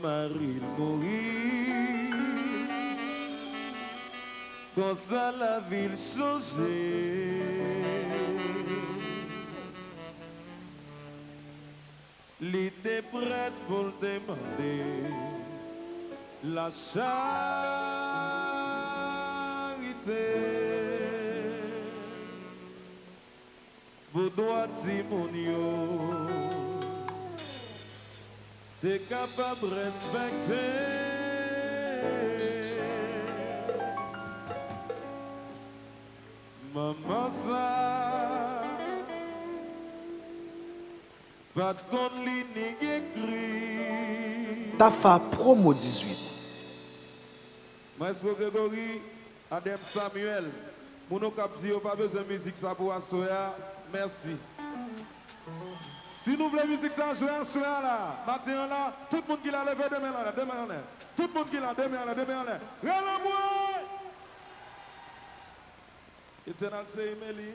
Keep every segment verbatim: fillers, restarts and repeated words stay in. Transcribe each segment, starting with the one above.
Mari l mouri, konsa lavi l chanje. Li te prèt pou l te mande lacharite pou dwa timoun yo te kapab respekte. Manman sa pa t konn li ni ekri. Tafa Promo dizuit. Maestro Gregory, Adem Samuel, moun yo k ap di yo pa bezwen mizik sa pou aswè a, mèsi. Si nou vle mizik sa jwe aswè a la, maten an la, tout moun ki la leve de men l anlè, de men l anlè. Tout moun ki la, de men anlè, de men anlè. Rele mwen! Etienne Alcé Emelie.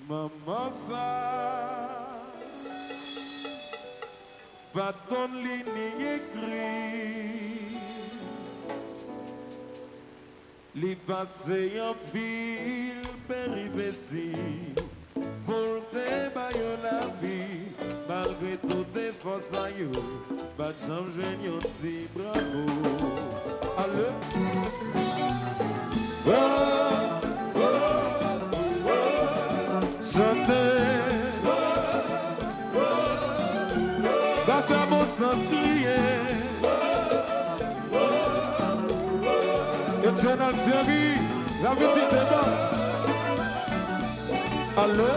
Manman sa pa t konn li ni ekri. Li pase anpil peripesi pou l te ba yo lavi, malgre tout efò sa yo, pa t janm jwenn yon ti bravo. Ale! Oh, oh, oh, chante! Pase a bon sans kriye. Etienne Alcé, Ravi Tilteba. Ale.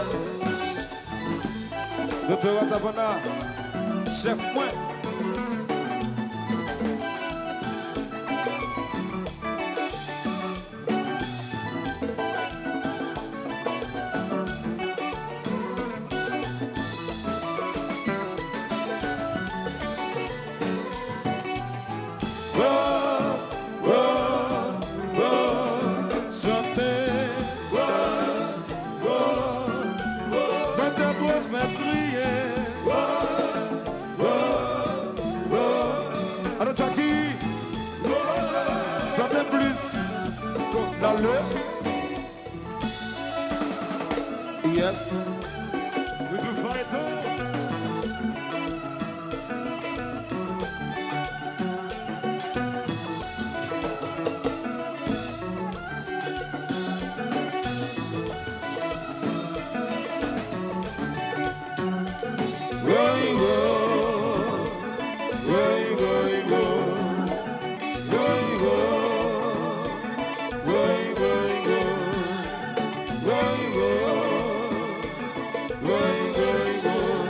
Doktè Ratapana, chèf mwen. Chante. Mete pwofèt kriye. Alò, Jackie. Chante plis. Dale. Yes. We do fire too. Woy, woy, woy, woy, woy. Woy, woy, woy. Woy, woy. Woy, woy, woy.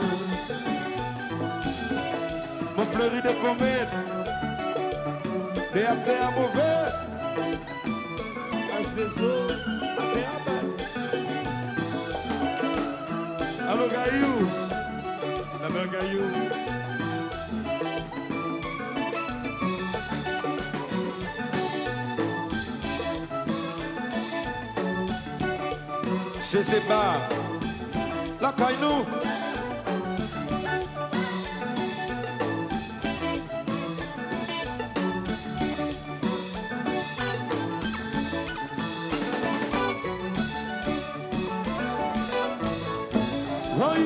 Mwen fleri de komèt. De ap de a move. H de zo. Maten a bèl. Alo, Gayou. La bèl Gayou. Jeje Bar, lakay nou. Woy!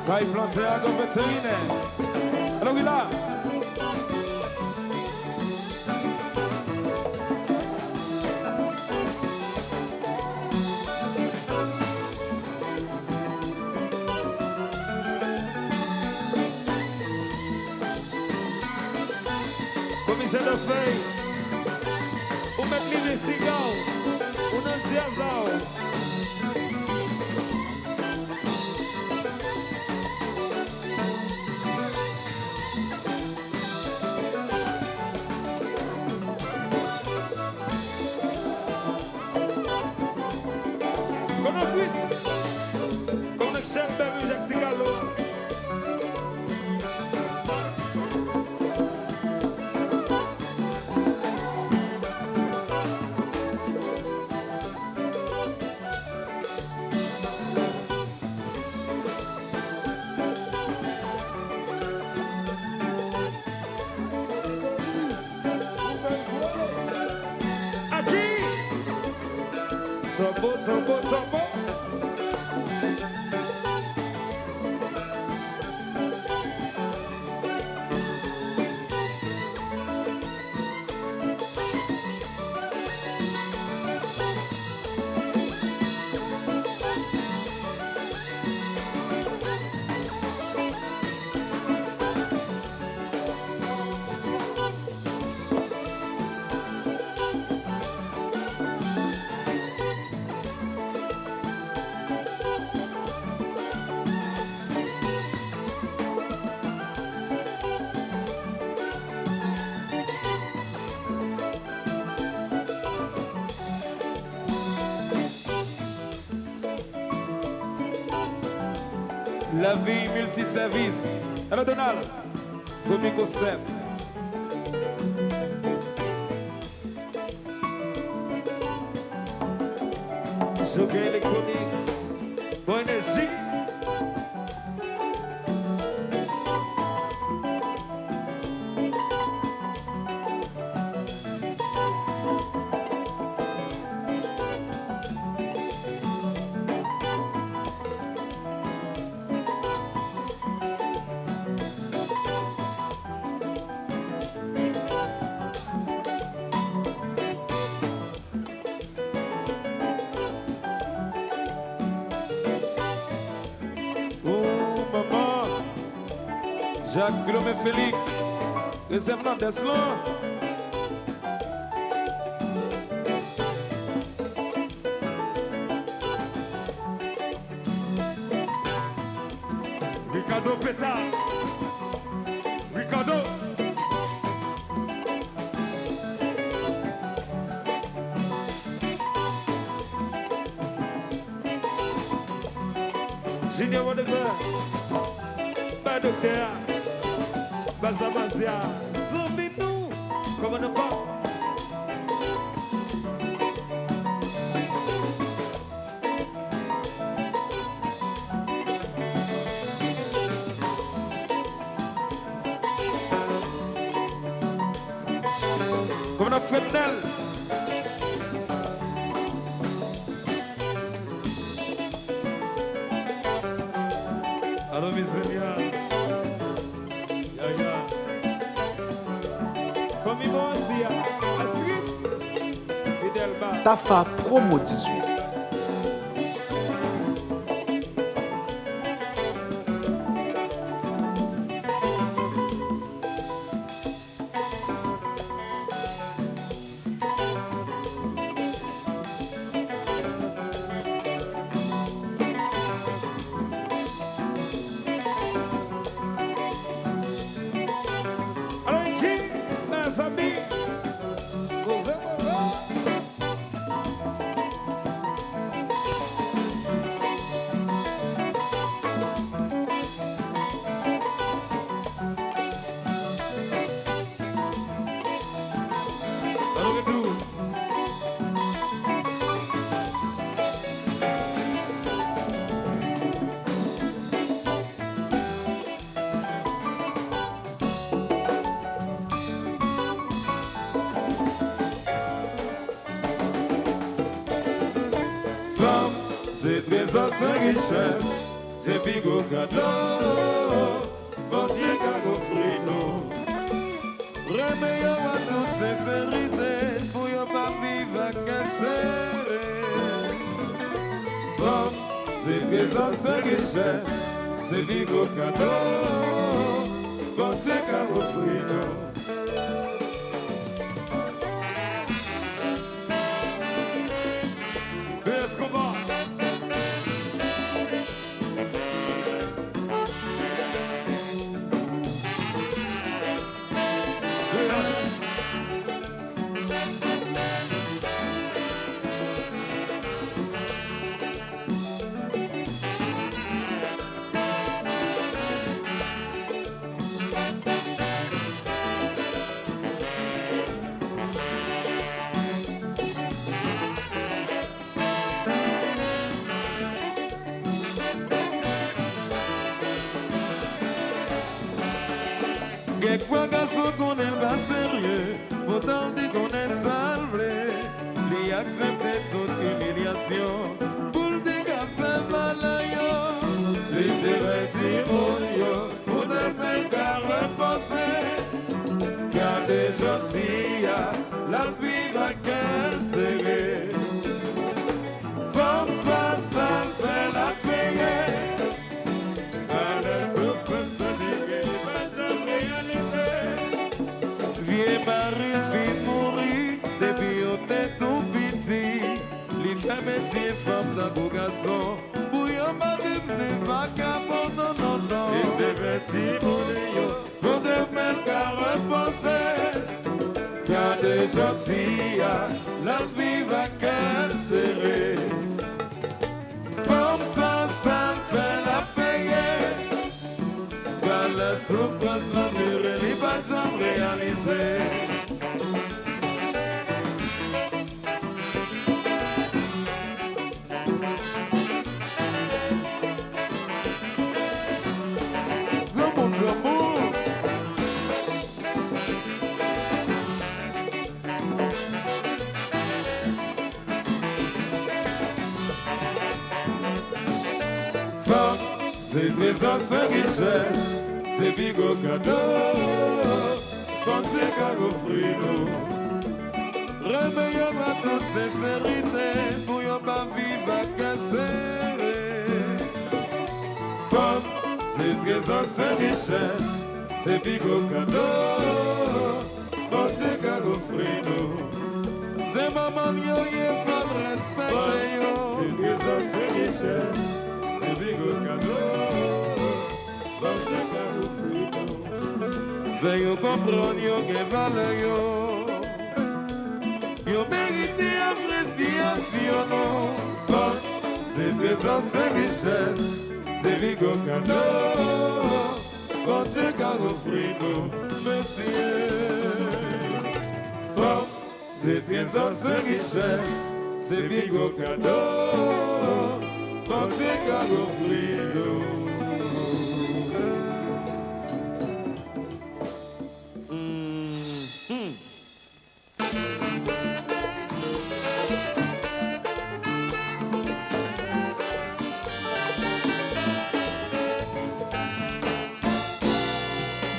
Kay plantè ak veterinè. Alò, wi la. Komisè Dòfèy, ou mèt limen siga w, ou nan djaz la w. Kono Fritz, Connection Berry Jack Tigalo. Tanbou, tanbou. Lavi miltisèvis. Hello, Donald. Komiko Sèf. Joker Electronic. Bon enèji. Oh, manman. Jacques Philomé Félix. Rezèv nan dès lan. Ricardo Peta. Ricardo. Junior Wonderful. Ba doktè a. Ba Zamazya. Zanmi nou. Kòmandan Bob. Kòmandan Frednel. Alo, Miss Venia. Ya, ya. Fanmi Moransi a. Astrid. Fidel Ba. Tafa Promo dizuit. Angie, mezanmi. Move, move. Fanm, se trezò, se richès, se pi gwo kado Bondye ka ofri nou. Renmen yo an tout senserite pou yo pa viv ak kè sere. Fanm, se trezò, se richès, se pi gwo kado Bondye ka ofri nou. Kèk fwa gason konnen l pa serye, poutan l di konnen sa l vle. Li aksepte tout imilyasyon pou l te ka fè valè yo. Li te fè timoun yo pou demen l ka repoze. Gade jodi a, l ap viv ak kè sere. Fanm sa, sa l fè l ap peye. Valè soufrans nan li, li pa janm reyalize. Vye mari l fin mouri depi yo te tou piti. Li fè metye fanm tankou gason pou yo pa devni vakabon, non, non, non. Li te fè timoun yo pou demen l ka repoze. Gade jodi a, l ap viv ak kè sere. Fanm sa, sa l fè l ap peye. Valè soufrans nan dure, li pa janm reyalize. Granmoun, granmoun. Fanm, se trezò, se richès, se pi gwo kado Bondye ka ofri nou. Renmen yo nan tout senserite pou yo pa viv ak kè sere. Fanm, se trezò, se richès, se pi gwo kado Bondye ka ofri nou. Se manman yo ye, fò n respekte yo. Se trezò, se richès, se pi gwo kado Bondye ka ofri nou. Fè yo konprann yo gen valè yo. Yo merite apresyasyon nou. Fanm, se trezò, se richès, se pi gwo kado Bondye ka ofri nou, mesye. Fanm, se trezò, se richès, se pi gwo kado Bondye ka ofri nou.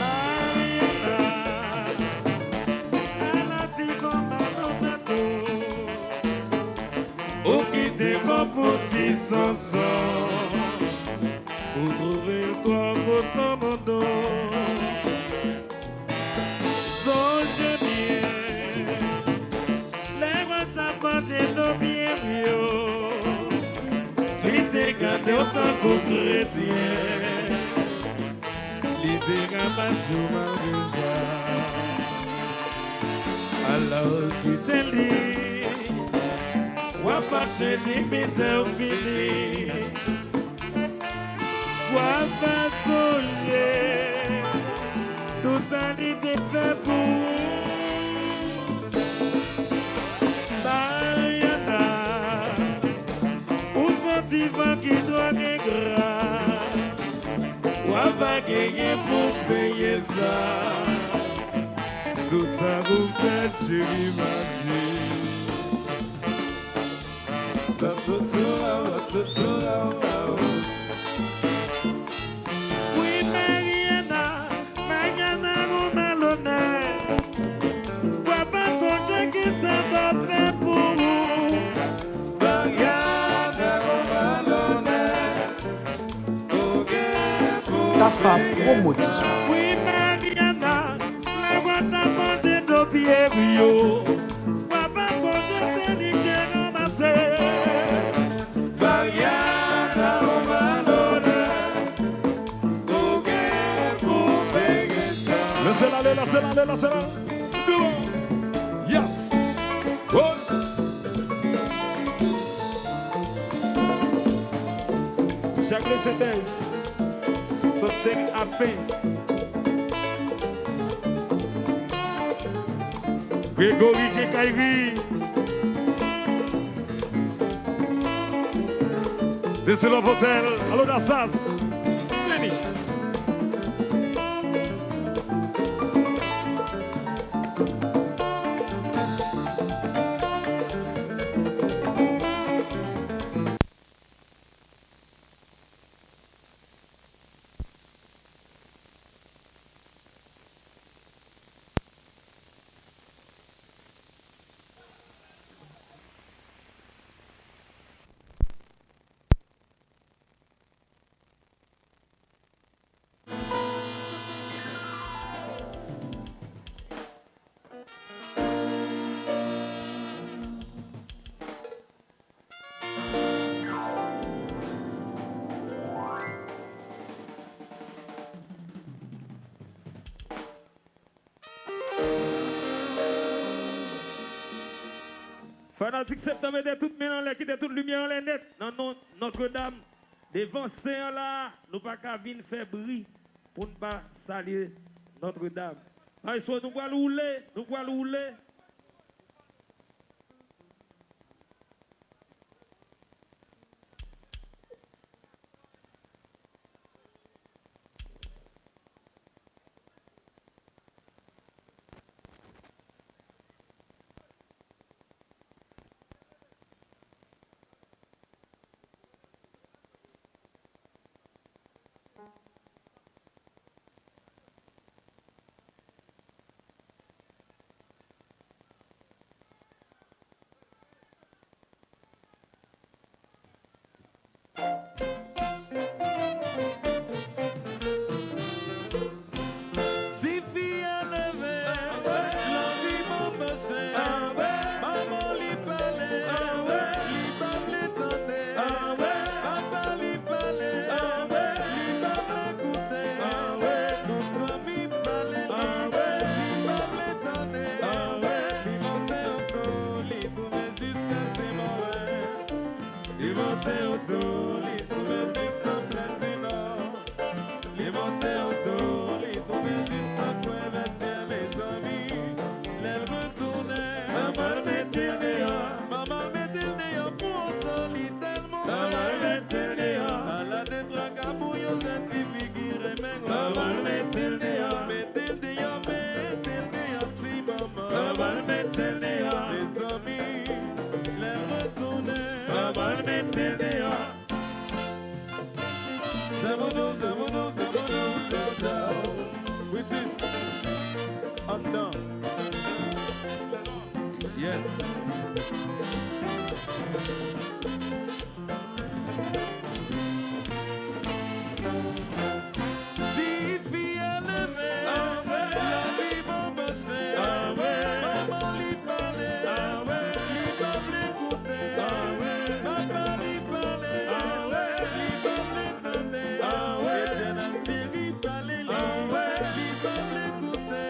Mariana, ala ti konba nou mete w. Ou kite kò pou ti sonson. Ou twouve l twò gwo sou moto. Sonje byen, lè w t ap manje do pye w yo, li te gade w tankou kretyen, li te ranmase w malgre sa. Alò w kite li, w ap mache di mizè w fini. W ap pa sonje tout sa li te fè pou ou. Mariana, ou se yon tifi ki twò engra. W ap pa genyen pou peye sa. Tout sa pou fè cheri manje. Wi, Mariana, Mariana, ou malonèt. W ap pa sonje kisa m t ap fè pou ou. Mariana, ou malonèt. Tafa Promo dizwit. Wi, Mariana, lè w t ap manje do pye w yo, w ap pa sonje se li k te ranmase. Mariana, ou malonèt, ou gen pou peye sa. Lese l ale, lese l ale, lese l ale. Yes. Oh. Jacqueline Sentèz, Something Happen. Gregory Kekayri. Desi Lovotel, Alo Dasas. Vini. Fanatik Septan, mete tout men anlè, kite tout limyè anlè nèt. Nan non Nòtredam, devan sen an la, nou pa ka vin fè bri pou n pa salye Nòtredam. Maestro, nou pral woule, nou pral woule. Tifi a leve, lanvi manmache, manman li pale, li pa vle tande, papa li pale, li pa vle koute, tout fanmi pale li, li pa vle tande, li monte oto, li tounen jiska Ti Moren. Li monte oto, li tounen jiska Flèdinò. Li monte oto, li tounen jiska Kwevètyè, mezanmi. Lè l retounen, manman l mete l deyò. Manman l mete l deyò pou oto, li tèlman pè. Manman l mete l deyò. Ala de twa kabouyon, jèn tifi ki renmen oto. Manman l mete l deyò. Mete l deyò, mete l deyò, ti manman. Manman l mete l deyò. Mezanmi, lè l retounen, manman l mete l deyò. Zaboudou, zaboudou, zaboudou, djao, djao. Witis, anndan. Yes. Tifi a leve, lanvi manmache, manman li pale, li pa vle koute, papa li pale, li pa vle tande, Etienne Altieri pale li, li pa vle koute,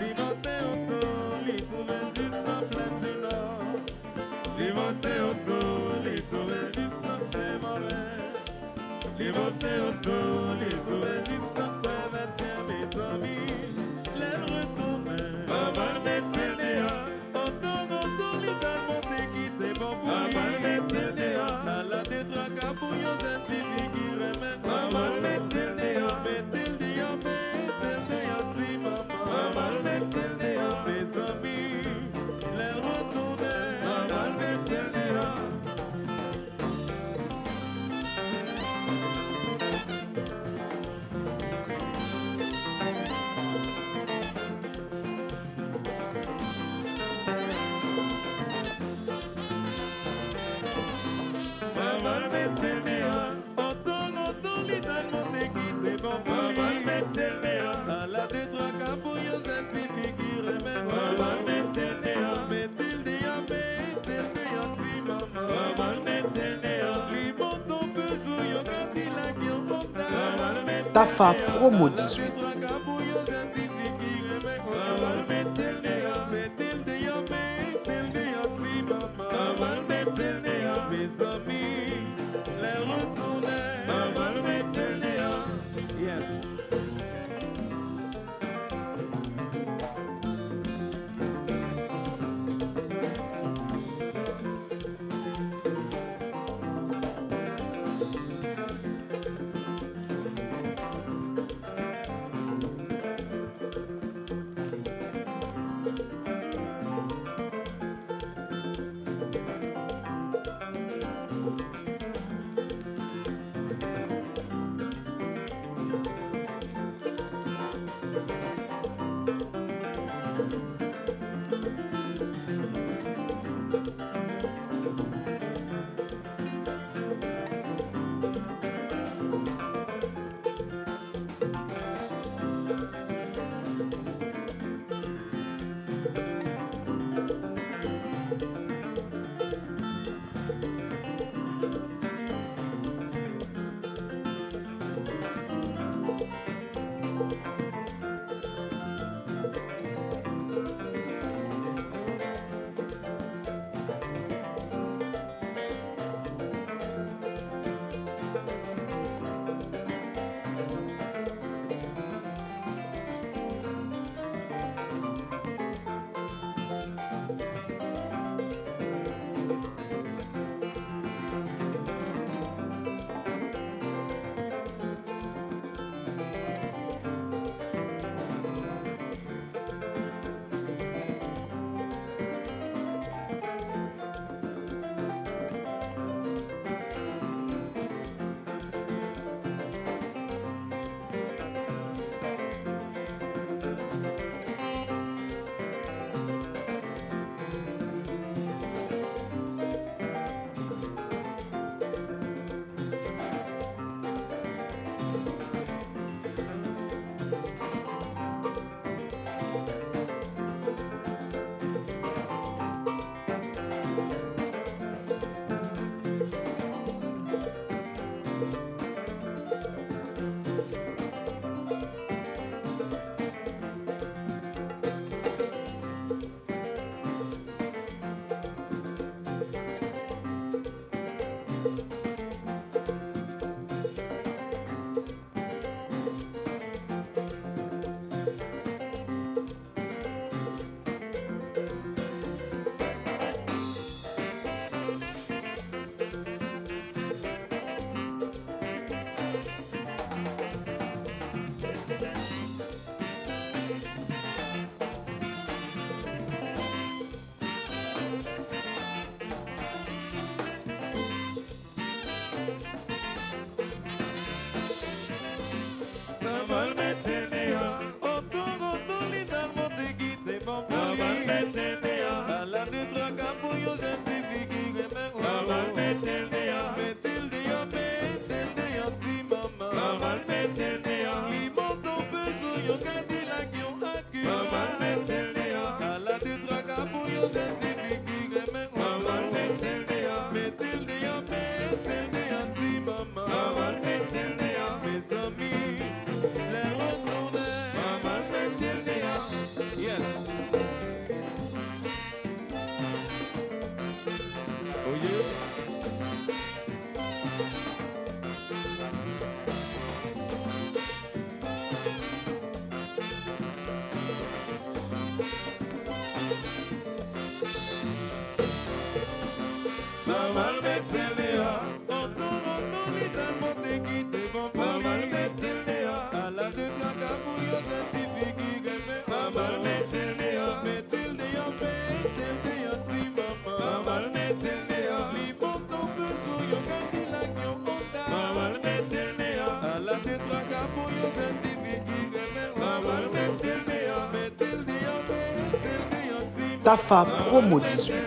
li monte oto, li tounen jiska Flèdinò. Li monte oto, li tounen jiska Ti Moren. Li monte oto, li tounen jiska Kwevètyè, mezanmi. Lè l retounen, manman l mete l deyò. Oto, oto, li t al monte kite bon pou li. Manman l mete l deyò. Ala de twa kabouyon, jèn tifi ki renmen oto. Manman l mete l deyò. Mete l deyò, mete l deyò, ti manman. Manman l mete l deyò. Mezanmi, lè l retounen, manman l mete l deyò. Manman l mete l deyò. Oto, oto, li t al monte kite bon pou li. Manman l mete l deyò. Ala de twa kabouyon, jèn tifi ki renmen oto. Manman l mete l deyò. Mete l deyò, mete l deyò, ti manman. Manman l mete l deyò. Li monte yon Peugeot, yon Cadillac, yon Honda. Manman l mete l deyò. Tafa Promo dizuit. Ala de twa kabouyon, jèn tifi ki renmen oto. Manman l mete l deyò. Mete l deyò, mete l deyò, ti manman. Manman l mete l deyò. Mezanmi, lè l retounen, manman l mete l deyò. Yes. Tafa Promo dizuit.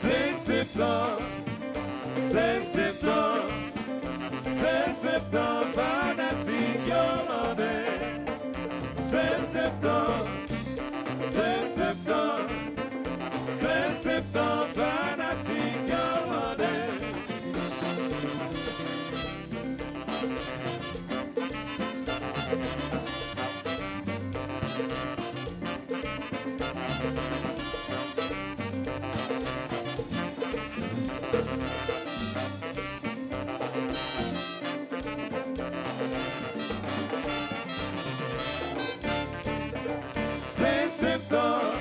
Se septanm, se septanm, se septanm fanatik yo mande. Se septanm, se septanm, se septanm fanatik yo mande. Se septanm,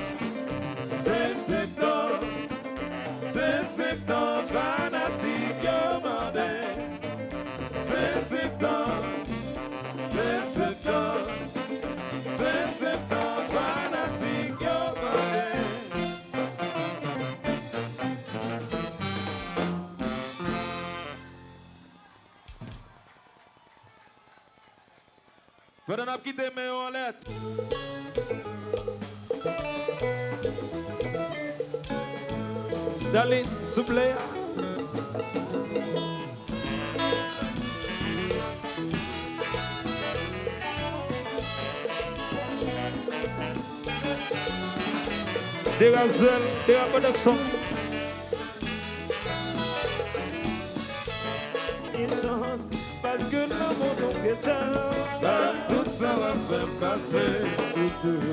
se septanm, se septanm fanatik yo mande. Se septanm, se septanm, se septanm fanatik yo mande. Pandan n ap kite men yo anlè. Darline, souple a. Derazèl, Dera Production. Gen chans, paske lanmou nou gentan. Ba m tout sa w ap fè m pase.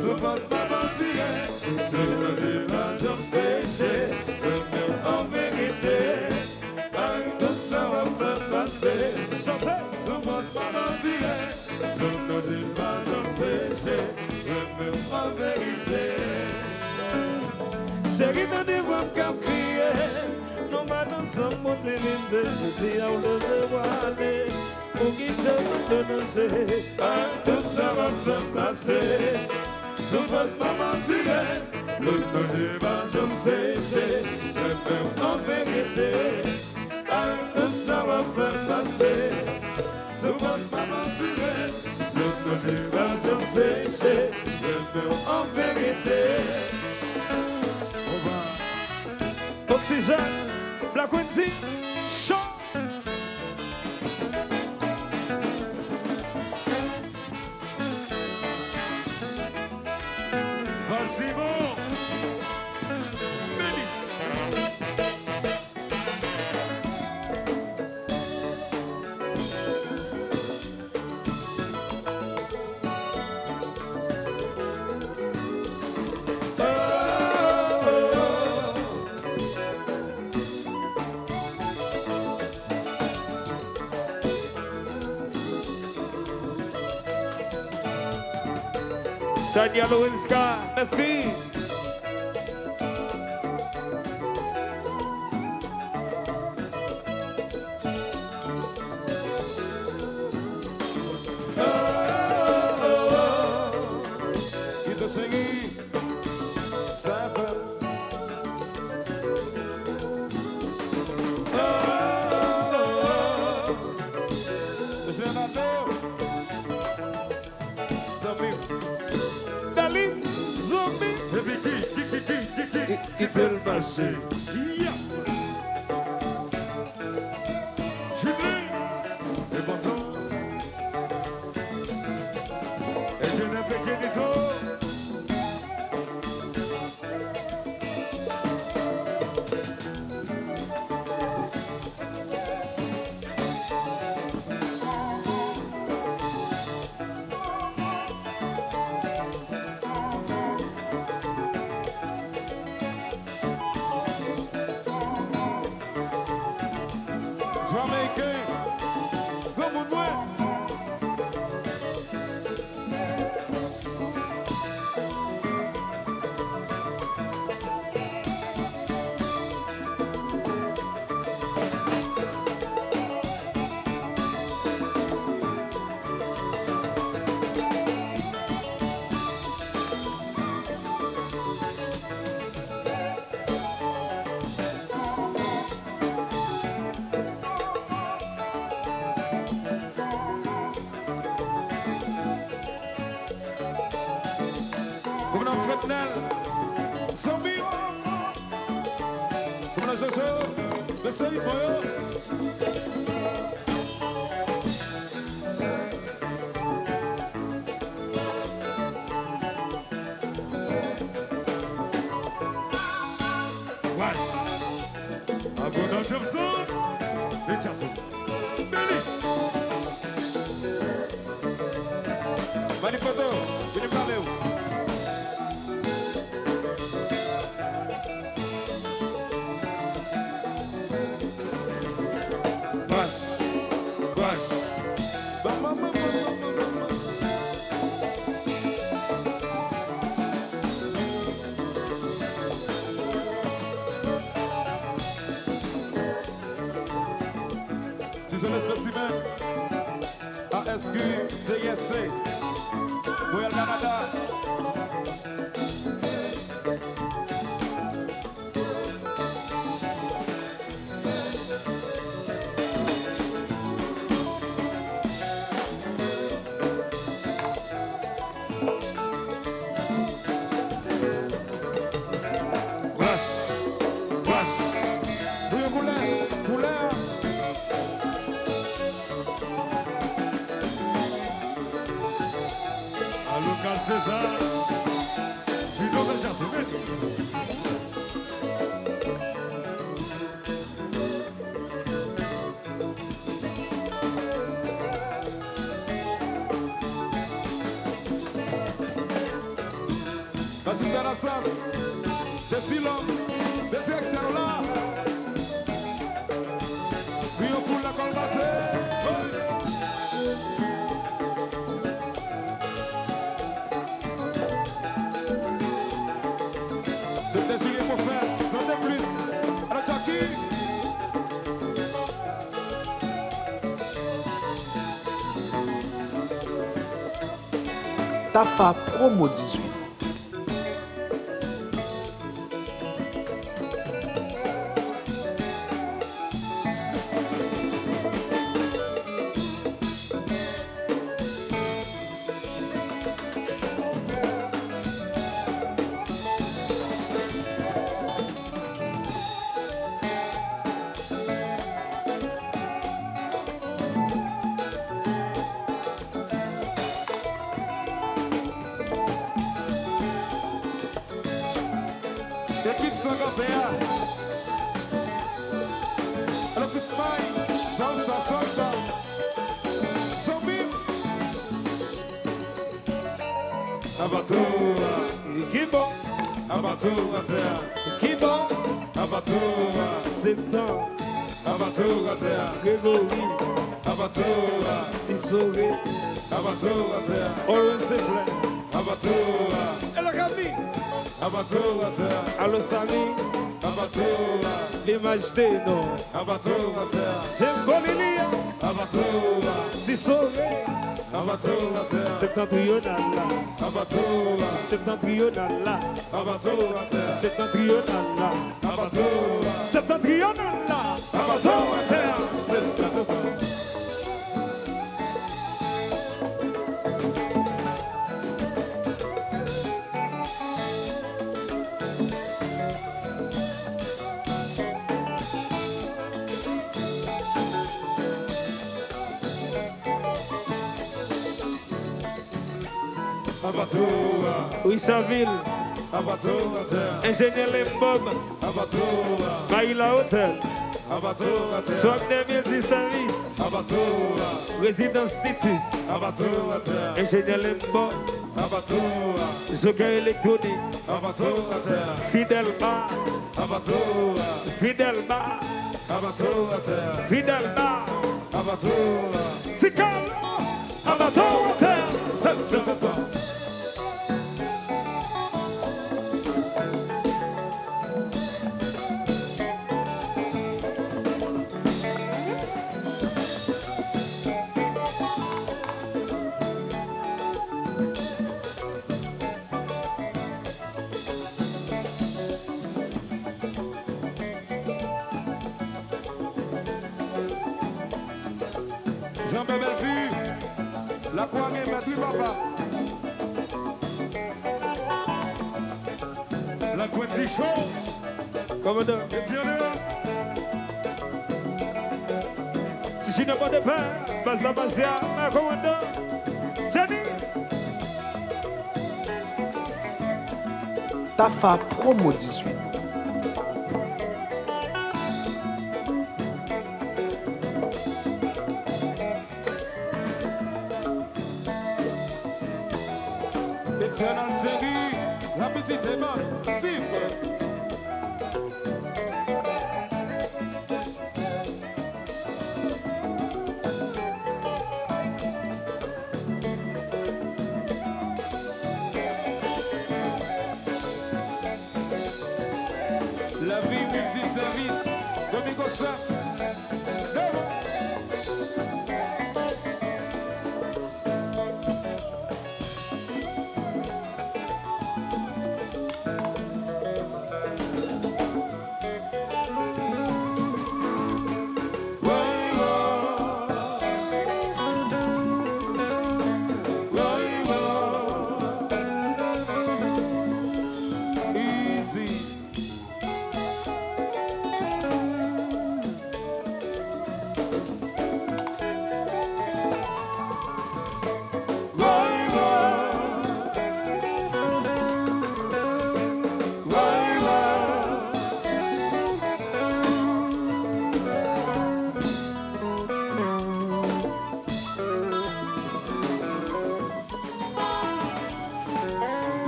Soufrans pa mantire, plezi pa janm seche. Renmen w an verite. Ba m tout sa w ap fè m pase. Chante. Soufrans pa mantire, plezi pa janm seche. Renmen w an verite. Cheri, tande vwa m k ap kriye. Nou pa t ansanm pou divize, jodi a w leve w ale. Ou kite nou de danje. Ak tout sa w ap fè m pase. Soufrans pa mantire, lòt danje pa janm seche. Renmen w an verite. Ak tout sa w ap fè m pase. Soufrans pa mantire, lòt danje pa janm seche. Renmen w an verite. Oksijèn, Black Wendy, cho. Vas-y, bon. Meni. Tanya Lowenska, mèsi. Kite cheri, sa fè. Mesye Mateo. Zanmi. Darline, zanmi. Epi ki, ki, ki, ki, ki, ki. Ki, kite l mache. Yeah. Julie. E kontan. E Jennifer Kenito. Jamayiken, granmoun mwen. Kòmandan Frednel, zanmi yo. Kòmandan Jojo, mesye Ivan yo. Why? Abondan Johnson, Richardson, Billy. Manifesto, vini m pale w. Bas, bas. Bam, bam, bam. Ti zòn espesimen. A S Q, C S C, Royal Canada. Bas, bas, bouyon koulè, koulè. Alo, Carl César, Junior Benjamin. Majistra Lasans, Desi Lòm, le direktè la. Griyon pou lekòl maten. Doktè Julien Prophète, Santé Plus, alò Chucky. Tafa Promo dizuit. Ekip Sanganpè a. Alò, Chris May, salsa, salsa. Zanmi m. Abato a. Ki bon. Abato atè a. Ki bon. Abato a. Septan. Abato atè a. Gregory. Abato a. Ti Sove. Abato atè a. Owen Seplè. Abato a. Elakami. Abato atè a. Alo Sami. Abato a. Limaj Teno. Abato atè a. Jembo Lilia. Abato a. Ti Sove. Abato atè a. Septantriyonal la. Abato a. Septantriyonal la. Abato atè a. Septantriyonal la. Abato a. Septantriyonal la. Abato atè a. Se sa. Abato a. Richardville. Abato atè a. Enjenyè Lembob. Abato a. Mayi Lawotè. Abato atè a. Swagner Multiservice. Abato a. Rezidans Titus. Abato atè a. Enjenyè Lembob. Abato a. Joker Electronic. Abato atè a. Fidel Bar. Abato a. Fidel Bar. Abato atè a. Fidel Bar. Abato a. Ti Carlo. Abato atè a. Se, se, se pa. Janbe Bèlvi, lakou a gen mèt wi papa. Ti cho. Kòmandan, mete yo deyò. Ti Junior Pòdepè, Baz Lamazya, Makomando, Jenny. Tafa Promo dizuit. Etènèl Seri, la petite demande, Steve. Lavi miltisèvis, Domingo Sap.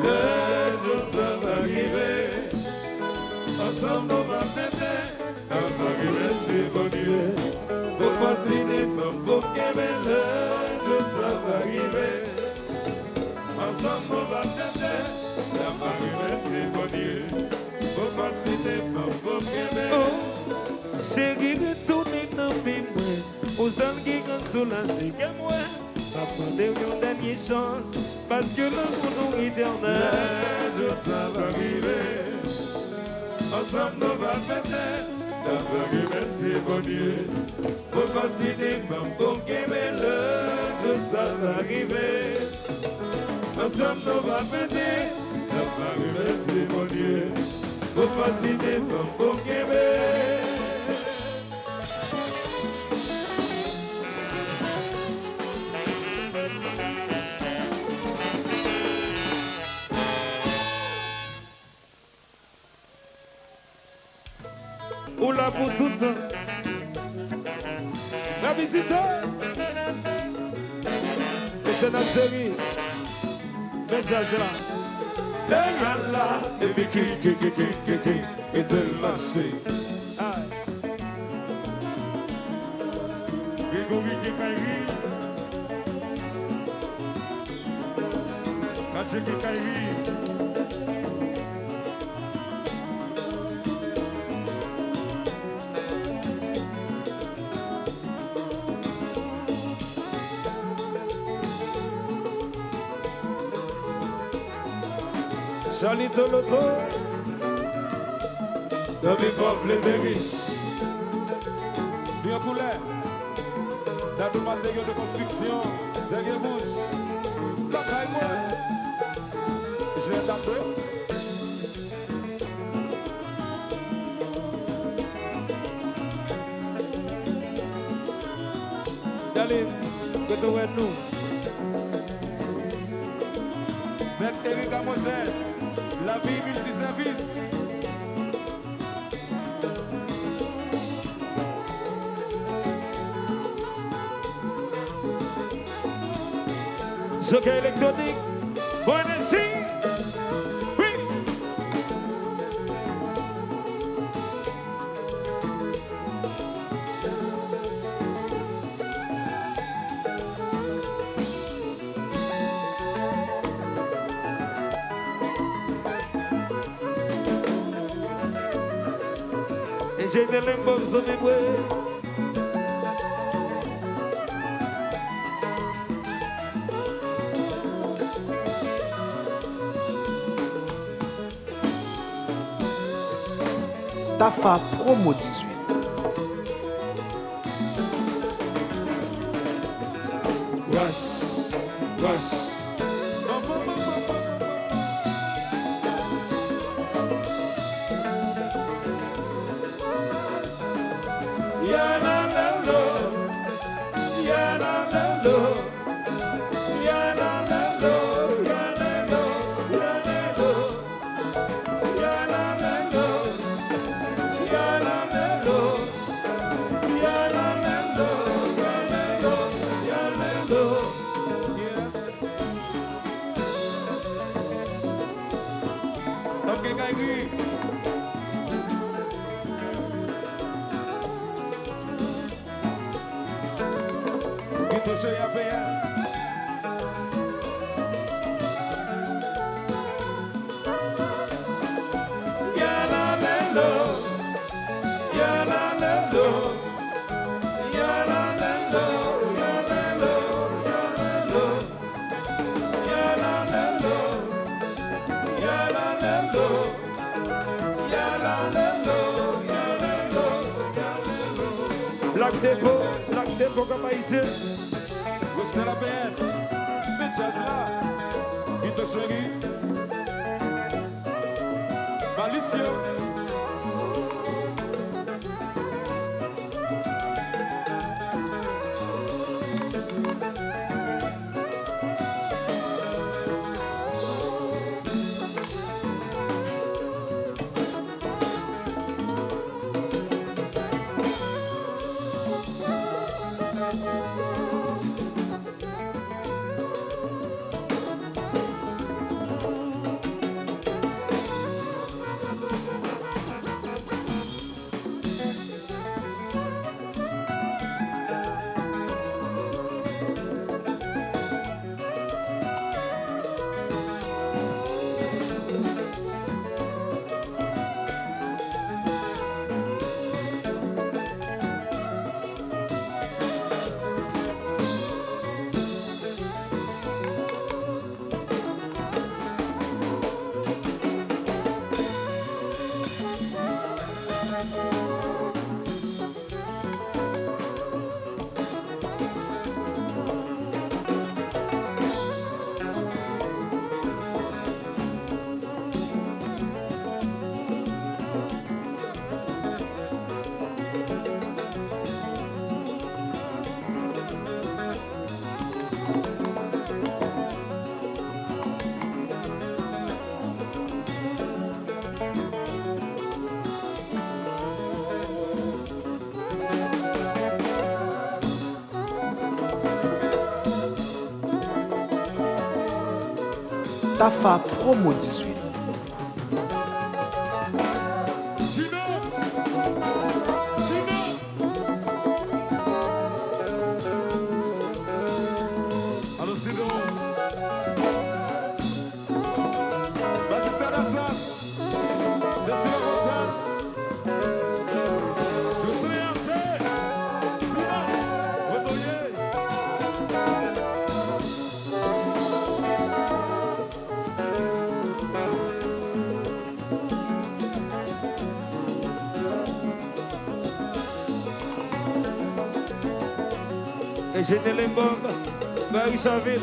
Lè jou sa va rive, ansanm nou va fete, n ap remèsye Bondye. Pou fòs li te ban m pou m kenbe, lè jou sa va rive, ansanm nou va fete, n ap remèsye Bondye. Pou fòs li te ban m pou m kenbe. Oh, cheri, retounen nan men mwen. Ou sèl ki konn soulaje kè mwen. M ap mande w yon dènye chans, paske lanmou nou etènèl. Lè jou sa va rive, ansanm nou va fete, n ap remèsye Bondye. Pou fòs li te ban m pou m kenbe, lè jou sa va rive, ansanm nou va fete, n ap remèsye Bondye. Pou fòs li te ban m pou m kenbe. Ou la pou tout tan. Rapidite. Etènèl Seri. Mesaj la. Ey ala, epi ki, ki, ki, ki, ki, ki, Etènèl mache. Ay. Gregory Kekayri. Matye Kekayri. Charlito Loto. Dòmi fò, vle vle rich. Byen koulè. Dadou Materyo de konstriksyon, Dènye Wouj, lakay mwen. Jilèt Abdo. Darline, kote w wè nou? Mèt Eric Amozè, Lavi Miltisèvis. Jokèy elektwonik, bon enèji. Wi. Enjenyè Lembo, zone mwen. Tafa Promo dizuit. Ras, ras. Nòm gen kay ri. Vito cheri a peye. Black Depo, Black Depo, kòm ayisyen. Rosnel Apeyèn, men djaz la. Vito cheri. Malice. Tafa Promo dizuit. Majistra Dasam, Desi Lafontan, Josué Arce, Silas, Redoye. Eugène Lembong, Marie Chaville.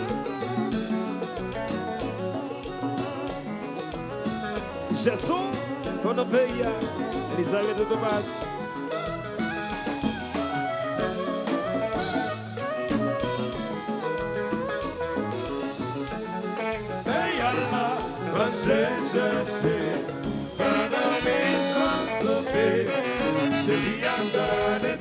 Jèson, kòman peyi a, Elizabeth Automat. Peyi a la, mache chèche, pa nan mizè san soupe, peyi a gade.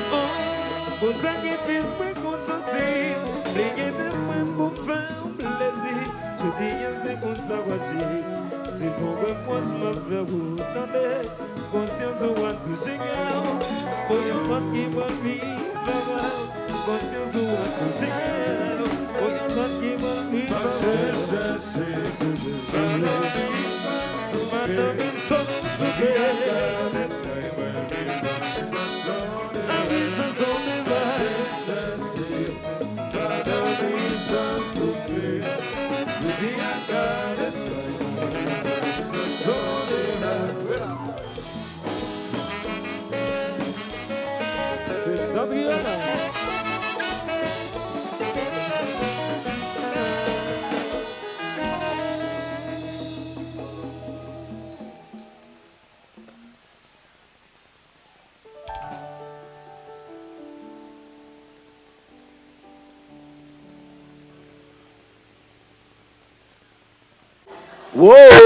Oh, pou sakrifis mwen konsanti, li gen de mwen pou fè yon plezi. Jodi a se konsa w aji, se pou rekwòch m ap fè ou tande. Konsyans ou a touche kè w, pou yon lòt ki pral viv avè w. Konsyans ou a touche kè w, pou yon lòt ki pral viv avè w. Mache chèche, chèche, chèche. Madan Wilson souke. Madan Wilson souke. Se Wo!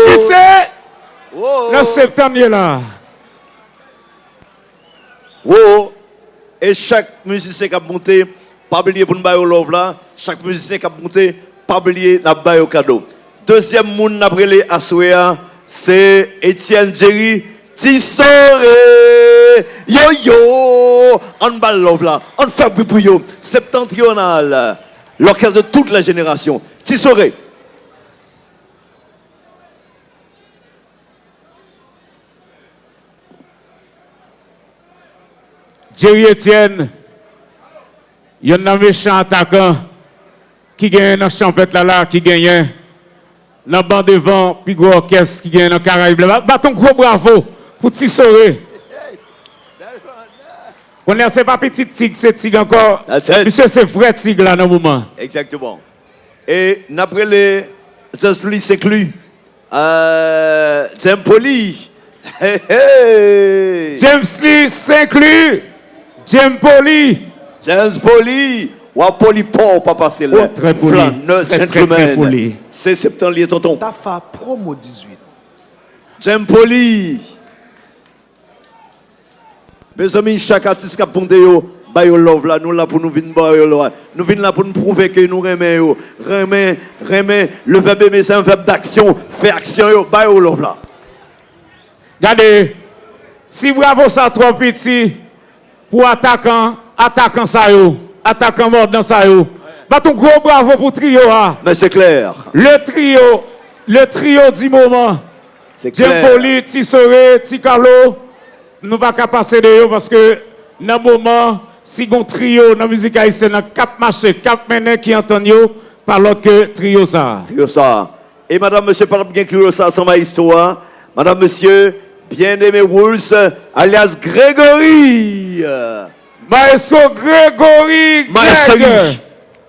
Ki se Wo! Nan septanm ye la. Wo! E chak mizisyen k ap monte, pa bliye pou n ba yo love la. Chak mizisyen k ap monte, pa bliye n ap ba yo kado. Dezyèm moun n ap rele aswè a, se Etienne Jerry Tisore. Yo, yo! Ann ba l love la. Ann fè bri pou yo. Septentrional. L'orchestre de toutes les générations. Tisore. Jerry Etienne, yonn nan mechan atakan ki genyen nan chanpèt la la, ki genyen nan ban devan pi gwo òkès ki genyen nan Karayib la. Ba, bat yon gwo bravo pou Ti Sore. Kounye a, se pa pitit tig, se tig ankò. That's it. Misye se vrè tig la nan moman. Exactement. E n ap rele James Lee Senkli. Euh, James Poli. Hey, hey. James Lee Senkli. James Poli. James Poli. W ap poli pa w pa pase lè. Oh, très poli. Flâneur, très, très, très gentleman. Poli. Se septan li ye, tonton. Tafa Promo dizuit. James Poli. Mezanmi, chak atis k ap monte yo, ba yo love la. Nou la pou nou vin ba yo love. Nou vin la pou nou pwouve ke nou renmen yo. Renmen, renmen. Le verbe aimer, c'est un verbe d'action. Fè aksyon yo, ba yo love la. Gade, ti bravo sa twò piti pou atakan, atakan sa yo, atakan mòdan sa yo. Bat yon gwo bravo pou triyo a. Men se klè. Le trio, le trio du moment. Se klè. James Poli, Ti Sore, Ti Carlo, nou pa ka pase de yo paske nan moman, si gon triyo nan mizik ayisyèn nan k ap mache, k ap mennen, ki antann yo, pa lòt ke triyo sa a. Triyo sa a. E madanm, mesye, pa t ap gen triyo sa a san mayestwo a. Madanm, mesye, Bien-Aimé Wools, alyas Gregory. Mayestwo Gregory Maes Greg. Cheri.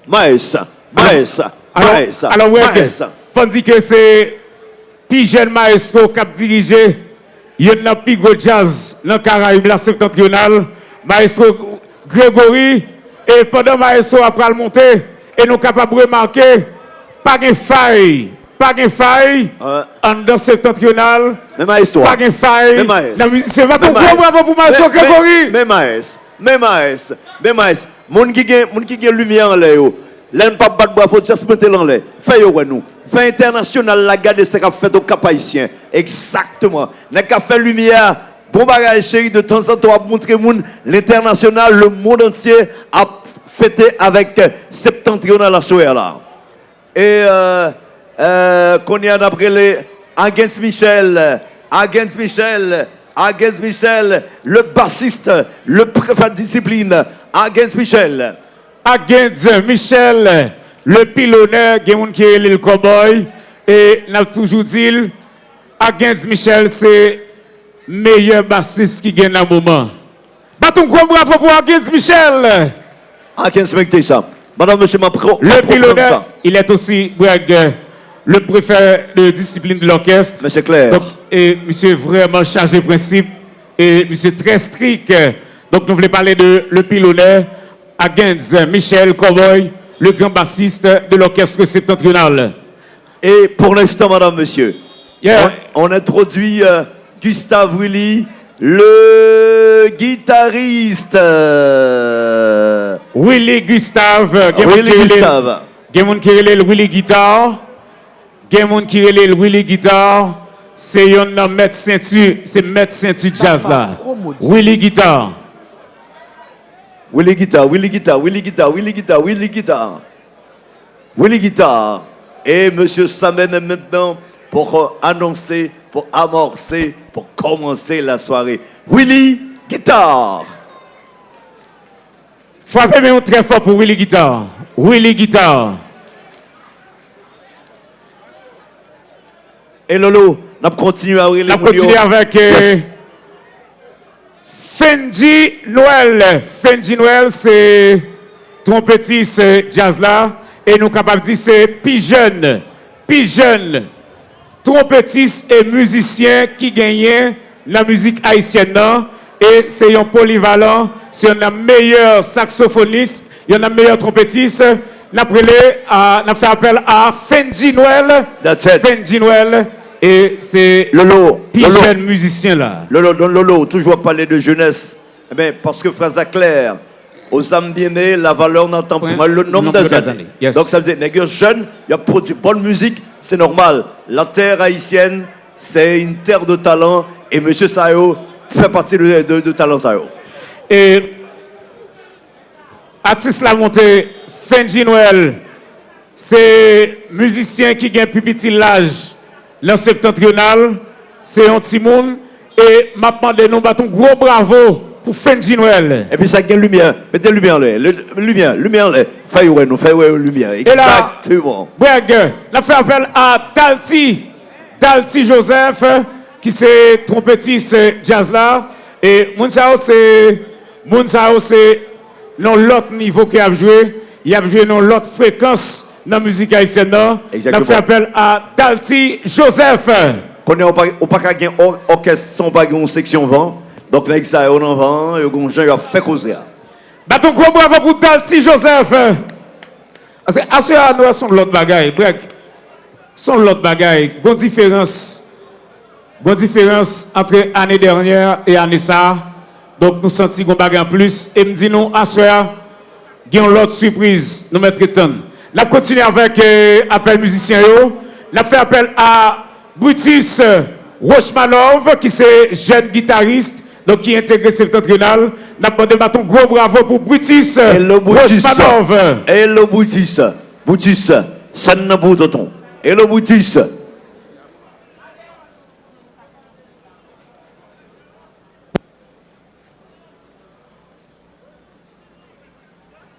Maes, Maes, Maes, Maes. Alò, Greg, fò n di ke se pi jèn mayestwo k ap dirije youn nan pi gwo djaz nan Karayib la, Septantriyonal, Mayestwo Gregory. E pandan mayestwo a pral monte, e nou kapab remake, pa gen fay, pa gen fay anndan Septantriyonal, pa gen fay nan mizisyen. Bat yon gwo bravo pou Mayestwo Gregory. Men Maes, men Maes, men Maes. Moun ki gen, moun ki gen limyè anlè yo, lè n p ap bat bravo, just mete l anlè. Fè yo wè nou. Fè entènasyonal la gade sa k ap fèt Okap Ayisyen. Egzakteman. Nèg k ap fè limyè a, bon bagay, cheri, de tanzantan w ap montre moun, lentènasyonal, le monde entier ap fete avèk Septantriyonal aswè a la. E, euh, euh, kounye a n ap rele Agens Michel, Agens Michel, Agens Michel, le bassiste, le préfet de discipline, Agens Michel. Agens Michel, le pilonè, gen moun ki rele l Cowboy, e n ap toujou di l, Agens Michel se meyè basis ki gen nan moman. Bat yon gwo bravo pou Agens Michel. Agens Michel. Madanm, mesye, m ap pran, m ap pran sa. Le pilonè, il est aussi, Greg, le préfet de discipline de l'orchestre. Men se klè. Donk, e misye vrèman chaje prensip, e misye trè strik. Donk, nou vle pale de le pilonè, Agens Michel Cowboy, le grand bassiste de l'orchestre septentrional. Et pour l'instant, madame, monsieur, on, on introduit, euh, Gustave Willy, le guitariste. Willy Gustave, gen moun ki rele l, gen moun ki rele l Willy Guitar. Gen moun ki rele l Willy Guitar. Se yonn nan mèt senti, se mèt senti djaz la. Willy Guitar. Willy Guitar, Willy Guitar, Willy Guitar, Willy Guitar, Willy Guitar. Willy Guitar. Et monsieur Samen maintenant pour annoncer, pour amorcer, pour commencer la soirée. Willy Guitar. Frape men yo trè fò pou Willy Guitar. Willy Guitar. E Lolo, n ap kontinye a rele moun yo. N ap kontinye avèk, eh, Fendji Nwèl. Fendji Nwèl se twonpetis djaz la, e nou kapab di se pi jèn, pi jèn twonpetis e mizisyen ki genyen nan mizik ayisyèn nan, e se yon polivalan, se youn nan meyè saksofonis, youn nan meyè twonpetis. N ap rele, a, n ap fè apèl a Fendji Nwèl. That's it. Fendji Nwèl, e se Lolo, pi Lolo. Jèn mizisyen la. Lolo, Don Lolo, ou toujou ap pale de jenès. Ebyen, paske fraz la klè, aux âmes bien nées, la valeur n'attend point le nombre des années. Yes. Donk, sa vle di, nèg yo jèn, y ap pwodui bòn mizik, se nòmal. La terre haïtienne, c'est une terre de talent, e mesye sa yo fè pati de, de, de talan sa yo. E atis la monte, Fendji Nwèl, se mizisyen ki gen pi piti laj nan Septantriyonal, se yon timoun, e m ap mande nou bat yon gwo bravo pou Fendji Nwèl. Epi sa gen limyè, mete limyè anlè, le- limyè, limyè anlè, fè yo wè nou, fè yo wè limyè. E la, egzakteman. Brèg, n ap fè apèl a Dalti, Dalti Joseph, ki se twonpetis djaz la, e moun sa yo se, moun sa yo se nan lòt nivo ke y ap jwe, y ap jwe nan lòt frekans nan mizik ayisyèn nan. N ap fè apèl a Dalti Joseph. Kounye a, ou pa, ou pa ka gen ò- òkès san w pa gen yon seksyon van. Donk, nèg sa yo nan van an, yo gen yon jan y ap fè koze a. Bat yon gwo bravo pou Dalti Joseph. Paske aswè a, nou wè se yon lòt bagay, Brèg. Se yon lòt bagay. Gon diferans. Gon diferans ant ane dènyè e ane sa a. Donk, nou santi gon bagay anplis. E m di nou, aswè a, gen yon lòt sipriz. Nou mèt ret tann. N ap kontinye avèk, eh, apèl mizisyen yo. N ap fè apèl a Brutus Rochmanov, ki se jèn gitaris, donk, ki entegre Septantriyonal. N ap mande bat yon gwo bravo pou Brutus Rochmanov. Hello, Brutus. Brutus. Sèn nan pou ou, tonton. Hello, Brutus.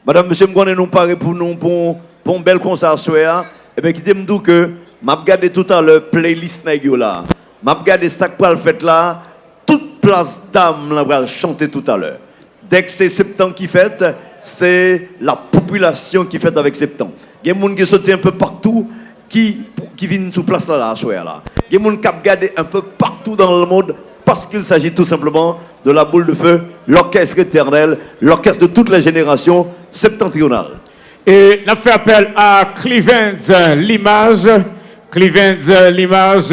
Madanm, mesye, m konnen nou pare pou nou, pou, pou yon bèl konsè aswè a. Ebyen, kite m di w ke m ap gade toutalè playlist nèg yo la. M ap gade sa k pral fèt la. Tout plas dam lan pral chante toutalè. Dèk se Septan ki fèt, se la popilasyon ki fèt avèk Septan. Gen moun ki soti enpe patou ki, ki vin sou plas la, la, aswè a la. Gen moun k ap gade enpe patou dans le monde, parce qu'il s'agit tout simplement de la boule de feu, l'orchestre éternel, l'orchestre de toutes les générations septentrionales. E n ap fè apèl a Clivens Limaj. Clivens Limaj,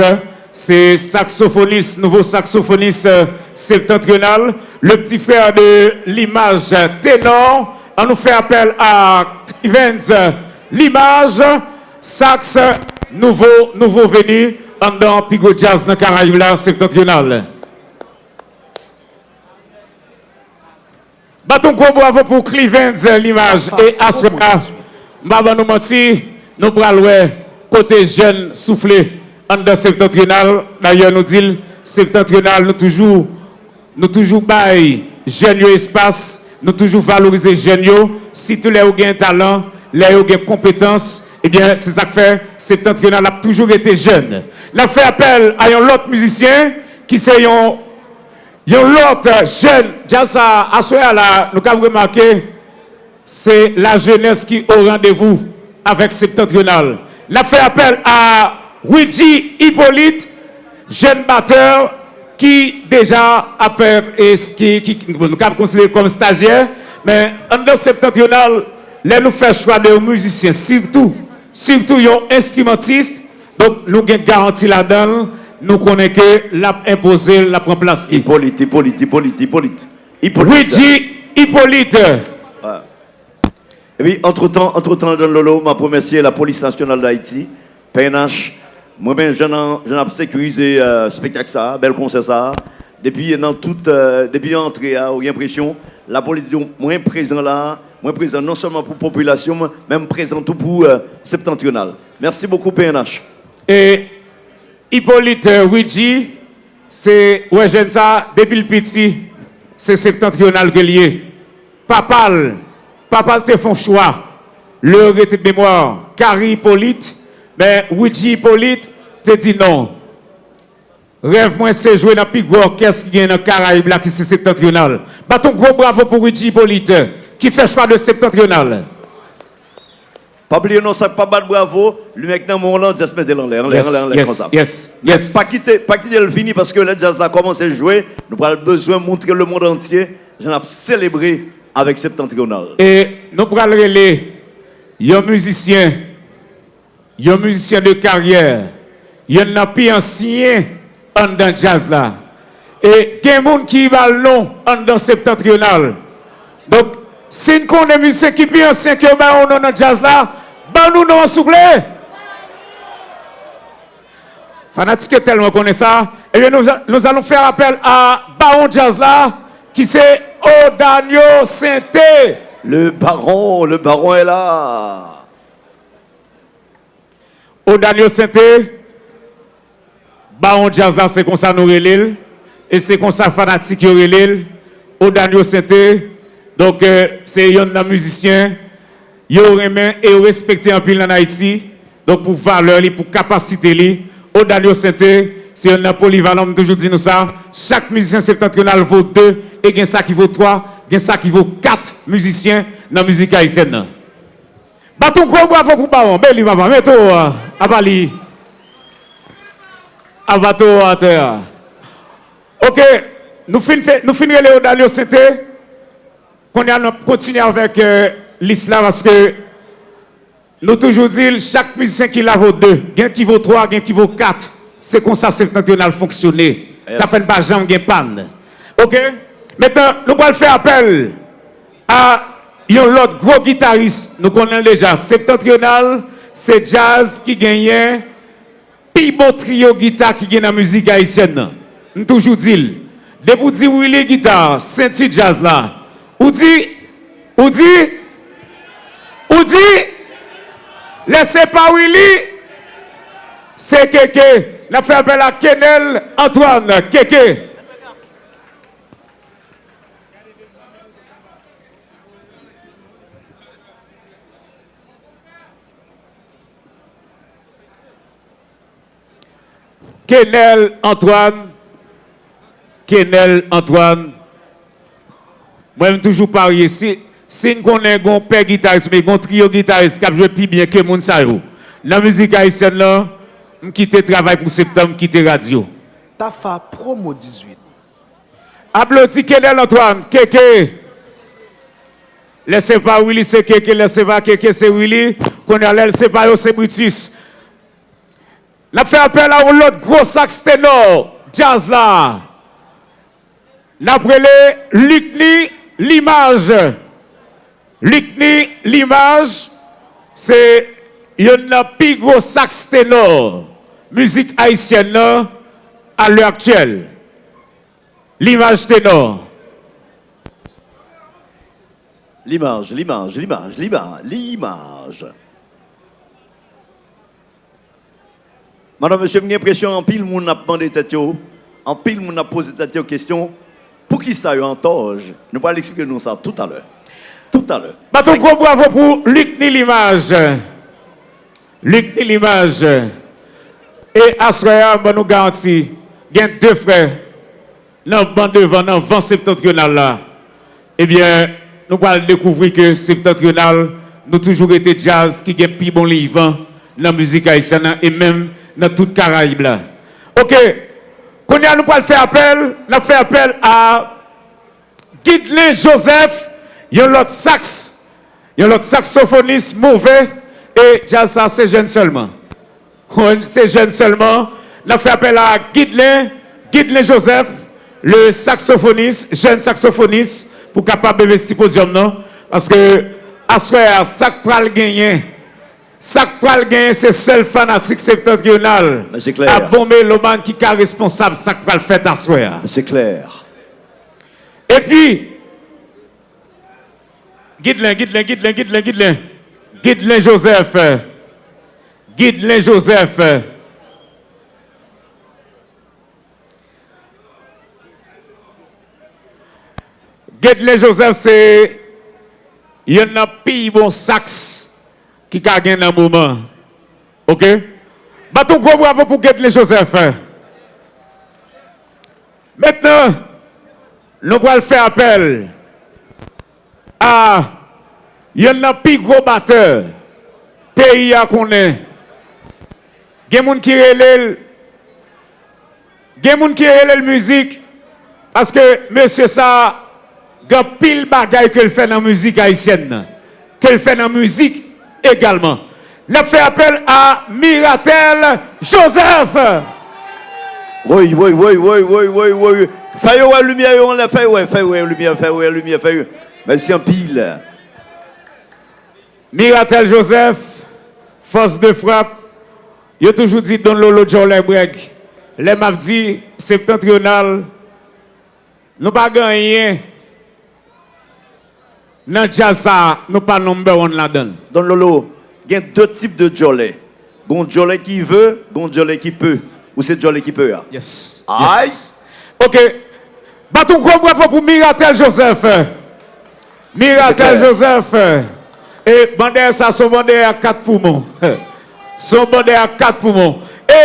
se saksofonis, nouvo saksofonis, euh, septantriyonal, le petit frère de Limaj ténor. An nou fè apèl a Clivens Limaj, saks, nouvo, nouvo veni anndan pi gwo djaz nan Karayib la, septantriyonal. Bat yon gwo bravo pou Clivens Limaj. E aswè a, m pa ban nou manti, nou pral wè kote jèn soufle anndan Septantriyonal. Dayè, nou di l, Septantriyonal, nou toujou, nou toujou bay jèn yo espas, nou toujou valorize jèn yo, sitou lè yo gen talan, lè yo gen konpetans, ebyen, se sa k fè Septantriyonal ap toujou rete jèn. N ap fè apèl a yon lòt mizisyen ki se yon Yon lòt, euh, jèn, djaz sa, aswè a la, nou kab remake, se lajenès ki o randevou avèk Septantriyonal. N ap fè apèl a Widji Hyppolite, jèn batè ki deja ap, euh, e, ki, ki, nou kab konsidere kòm stajyè, men anndan Septantriyonal, lè nou fè chwa de yon mizisyen, sitou, sitou yon enstrimantis, Donk, nou gen garanti ladan l, nou konnen ke l ap enpoze l, l ap pran plas li. Hyppolite, Hyppolite, Hyppolite, Hyppolite, Hyppolite. Widji Hyppolite. Epi, antretan, antretan, Don Lolo, m ap remèsye Lapolis Nasyonal d Ayiti, P N H. Mwen menm, jan n, jan n ap sekirize, euh, spektak sa a, bèl konsè sa a. Depi nan tout, euh, depi antre a, ou gen enpresyon, lapolis di w, mwen prezan la a, mwen prezan non sèlman pou popilasyon m, men m prezan tou pou, euh, Septantriyonal. Merci beaucoup, P N H. E Hyppolite, euh, Widji, se, wè jèn sa, depi l piti, se Septantriyonal ke l ye. Papa l, papa l te fè yon chwa, le regret de mémoire, Carrie Hyppolite, men Widji Hyppolite te di non. Rèv mwen se jwe nan pi gwo òkès ki gen nan Karayib la, ki se Septentrional. Bat yon gwo bravo pou Ridji Hyppolite, ki fè chwa de Septentrional. Pa bliye non, sa k pa bat bravo, li mèt nan men w lan, just mete l anlè, anlè, anlè, anlè, konsa. Yes, yes, yes. Pa kite, pa kite l vini, paske lè djaz la kòmanse jwe, nou pral bezwen montre lemonn antye jan n ap selebre avèk Septentrional. E nou pral rele yon mizisyen, yon mizisyen de karyè, yonn nan pi ansyen anndan djaz la. E gen moun ki ba l non anndan Septentrional. Donk, si n konnen mizisyen ki pi ansyen ke yo ba yon non nan djaz la, ban nou non an, souple. Fanatik yo tèlman konnen sa. Ebyen, nous, nous allons faire appel à bawon djaz la, ki se Odanio Sainté. Le baron, le baron est là. Odanio Sainté, bawon djaz la, se konsa nou rele l, e se konsa fanatik yo rele l, Odanio Sainté. Donk, euh, se yonn nan mizisyen yo renmen e yo respekte anpil ann Ayiti. Donk, pou valè li, pou kapasite li, Odanio Sainté, se yonn nan polivalan, m toujou di nou sa, chak mizisyen Septentrional vo de, e gen sa ki vo twa, gen sa ki vo kat mizisyen nan mizik ayisyèn nan. Bat yon gwo bravo pou bawon. Beli, papa, mete w, a, apa li. Apa tou atè a. Ok, nou fin fè, nou fin rele Odanio Sainté. Kounye a, n ap kontinye avèk, euh, lis la, paske nou toujou di l, chak mizisyen ki la vo de. Gen ki vo twa, gen ki vo kat. Se konsa Septentrional fonksyone. Sa fè n pa janm gen pàn. Ok? Mentnan, nou pral fè apèl a yon lòt gwo gitaris. Nou konnen l deja. Septentrional, se djaz ki genyen pi bon triyo gita ki gen nan mizik ayisyèn nan. M toujou di l. Depi w di Willy Guitar, senti djaz la, ou di, ou di, ou di, lè se pa Willy, se Keke. N ap fè apèl a Kenel Antoine, Keke. Kenel Antoine. Kenel Antoine. Mwen, m toujou parye. Si, si n konnen gon pè gitaris, oubyen gon triyo gitaris k ap jwe pi byen ke moun sa yo nan mizik ayisyèn nan, m kite travay pou Septan, m kite radyo. Tafa Promo dizuit. Aplodi Kenel Antoine, Keke. Lè se pa Willy, se Keke. Lè se pa Keke, se Willy. Kounye a, lè se pa yo, se Brutus. N ap fè apèl a yon lòt gwo saks tenò djaz la. N ap rele Lucny Limage. Lucny Limage, se yonn nan pi gwo saks tenò mizik ayisyèn nan a lè aktyèl. Limage tenò. Limage, Limage, Limage, Limage, Limage. Madanm, mesye, m gen enpresyon anpil moun ap mande tèt yo, anpil moun ap poze tèt yo kesyon, poukisa yo an tòj? Nou pral eksplike nou sa toutalè. Toutalè. Bat yon gwo bravo pou Lucny Limage. Lucny Limage. E aswè a, m ban nou garanti, gen de frè nan ban devan, nan van septantriyonal la, ebyen, nou pral dekouvri ke septantriyonal, nou toujou rete djaz ki gen pi bon liy van nan mizik ayisyèn nan e menm nan tout Karayib la. Oke, kounye a nou pral fè apèl, n ap fè apèl a Guidelin Joseph, yon lòt saks, yon lòt saksofonis move, e djaz sa se jèn sèlman. Wi, se jèn sèlman. N ap fè apèl a Guidelin, Guidelin Joseph, le saxophoniste, jeune saxophoniste, pou kapab envesti podyòm nan. Paske aswè a, sa k pral genyen, sa k pral genyen, se sèl fanatik septantriyonal, a bon melomàn ki ka responsab sa k pral fèt aswè a. Epi, Guidelin, Guidelin, Guidelin, Guidelin, Guidelin. Guidelin Joseph. Guidelin Joseph. Guidelin Joseph se yonn nan pi bon saks ki ka gen nan moman. Oke? Bat yon gwo bravo pou Guidelin Joseph. Mentnan, nou pral fè apèl a yonn nan pi gwo batè peyi a konnen. Gen moun ki rele l, gen moun ki rele l mizik, paske mesye sa a gen anpil bagay ke l fè nan mizik ayisyèn nan, ke l fè nan mizik egalman. N ap fè apèl a Miratel Joseph. Woy, woy, woy, woy, woy, woy, woy. Fè yo wè limyè yo anlè, fè yo wè, fè yo wè limyè, fè yo wè limyè, fè yo. Mèsi anpil. Miratel Joseph, fòs de frap, yo toujou di Don Lolo djòlè brèg. Lè m ap di Septentrional, nou pa gen anyen nan djaz sa a, nou pa number one ladan l. Don Lolo, gen de tip de djòlè. Gon djòlè ki ve, gon djòlè ki pe. Ou se djòlè ki pe a. Yes. Ay. Ok. Bat yon gwo bravo pou Miratel Joseph. Miratel Joseph. E bandè sa se yon bandè a kat poumon. Se yon bandè a kat poumon. E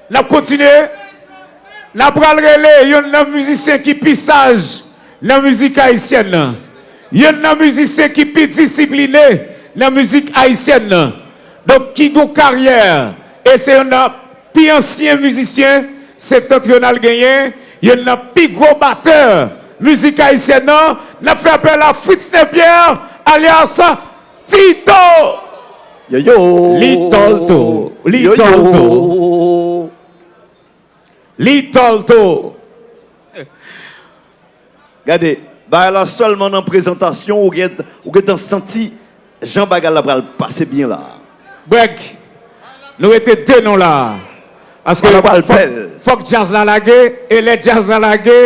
n ap kontinye. N ap pral rele yonn nan mizisyen ki pi saj nan mizik ayisyèn nan. Yonn nan mizisyen ki pi disipline nan mizik ayisyèn nan. Donk, ki gon karyè. E se yonn nan pi ansyen mizisyen Septentrional genyen. Yonn nan pi gwo batè mizik ayisyèn nan. N ap fè apèl a Fritz Nepierre, alyas Tito. Yo, yo. Li tòl tou. Li tòl tou. Li tòl tou. Gade, bagay la sèlman nan prezantasyon ou gen, ou gentan santi jan bagay la pral pase byen la. Brèg, nou rete de non la. Paske fòk, fòk djaz la lage, e lè djaz la lage,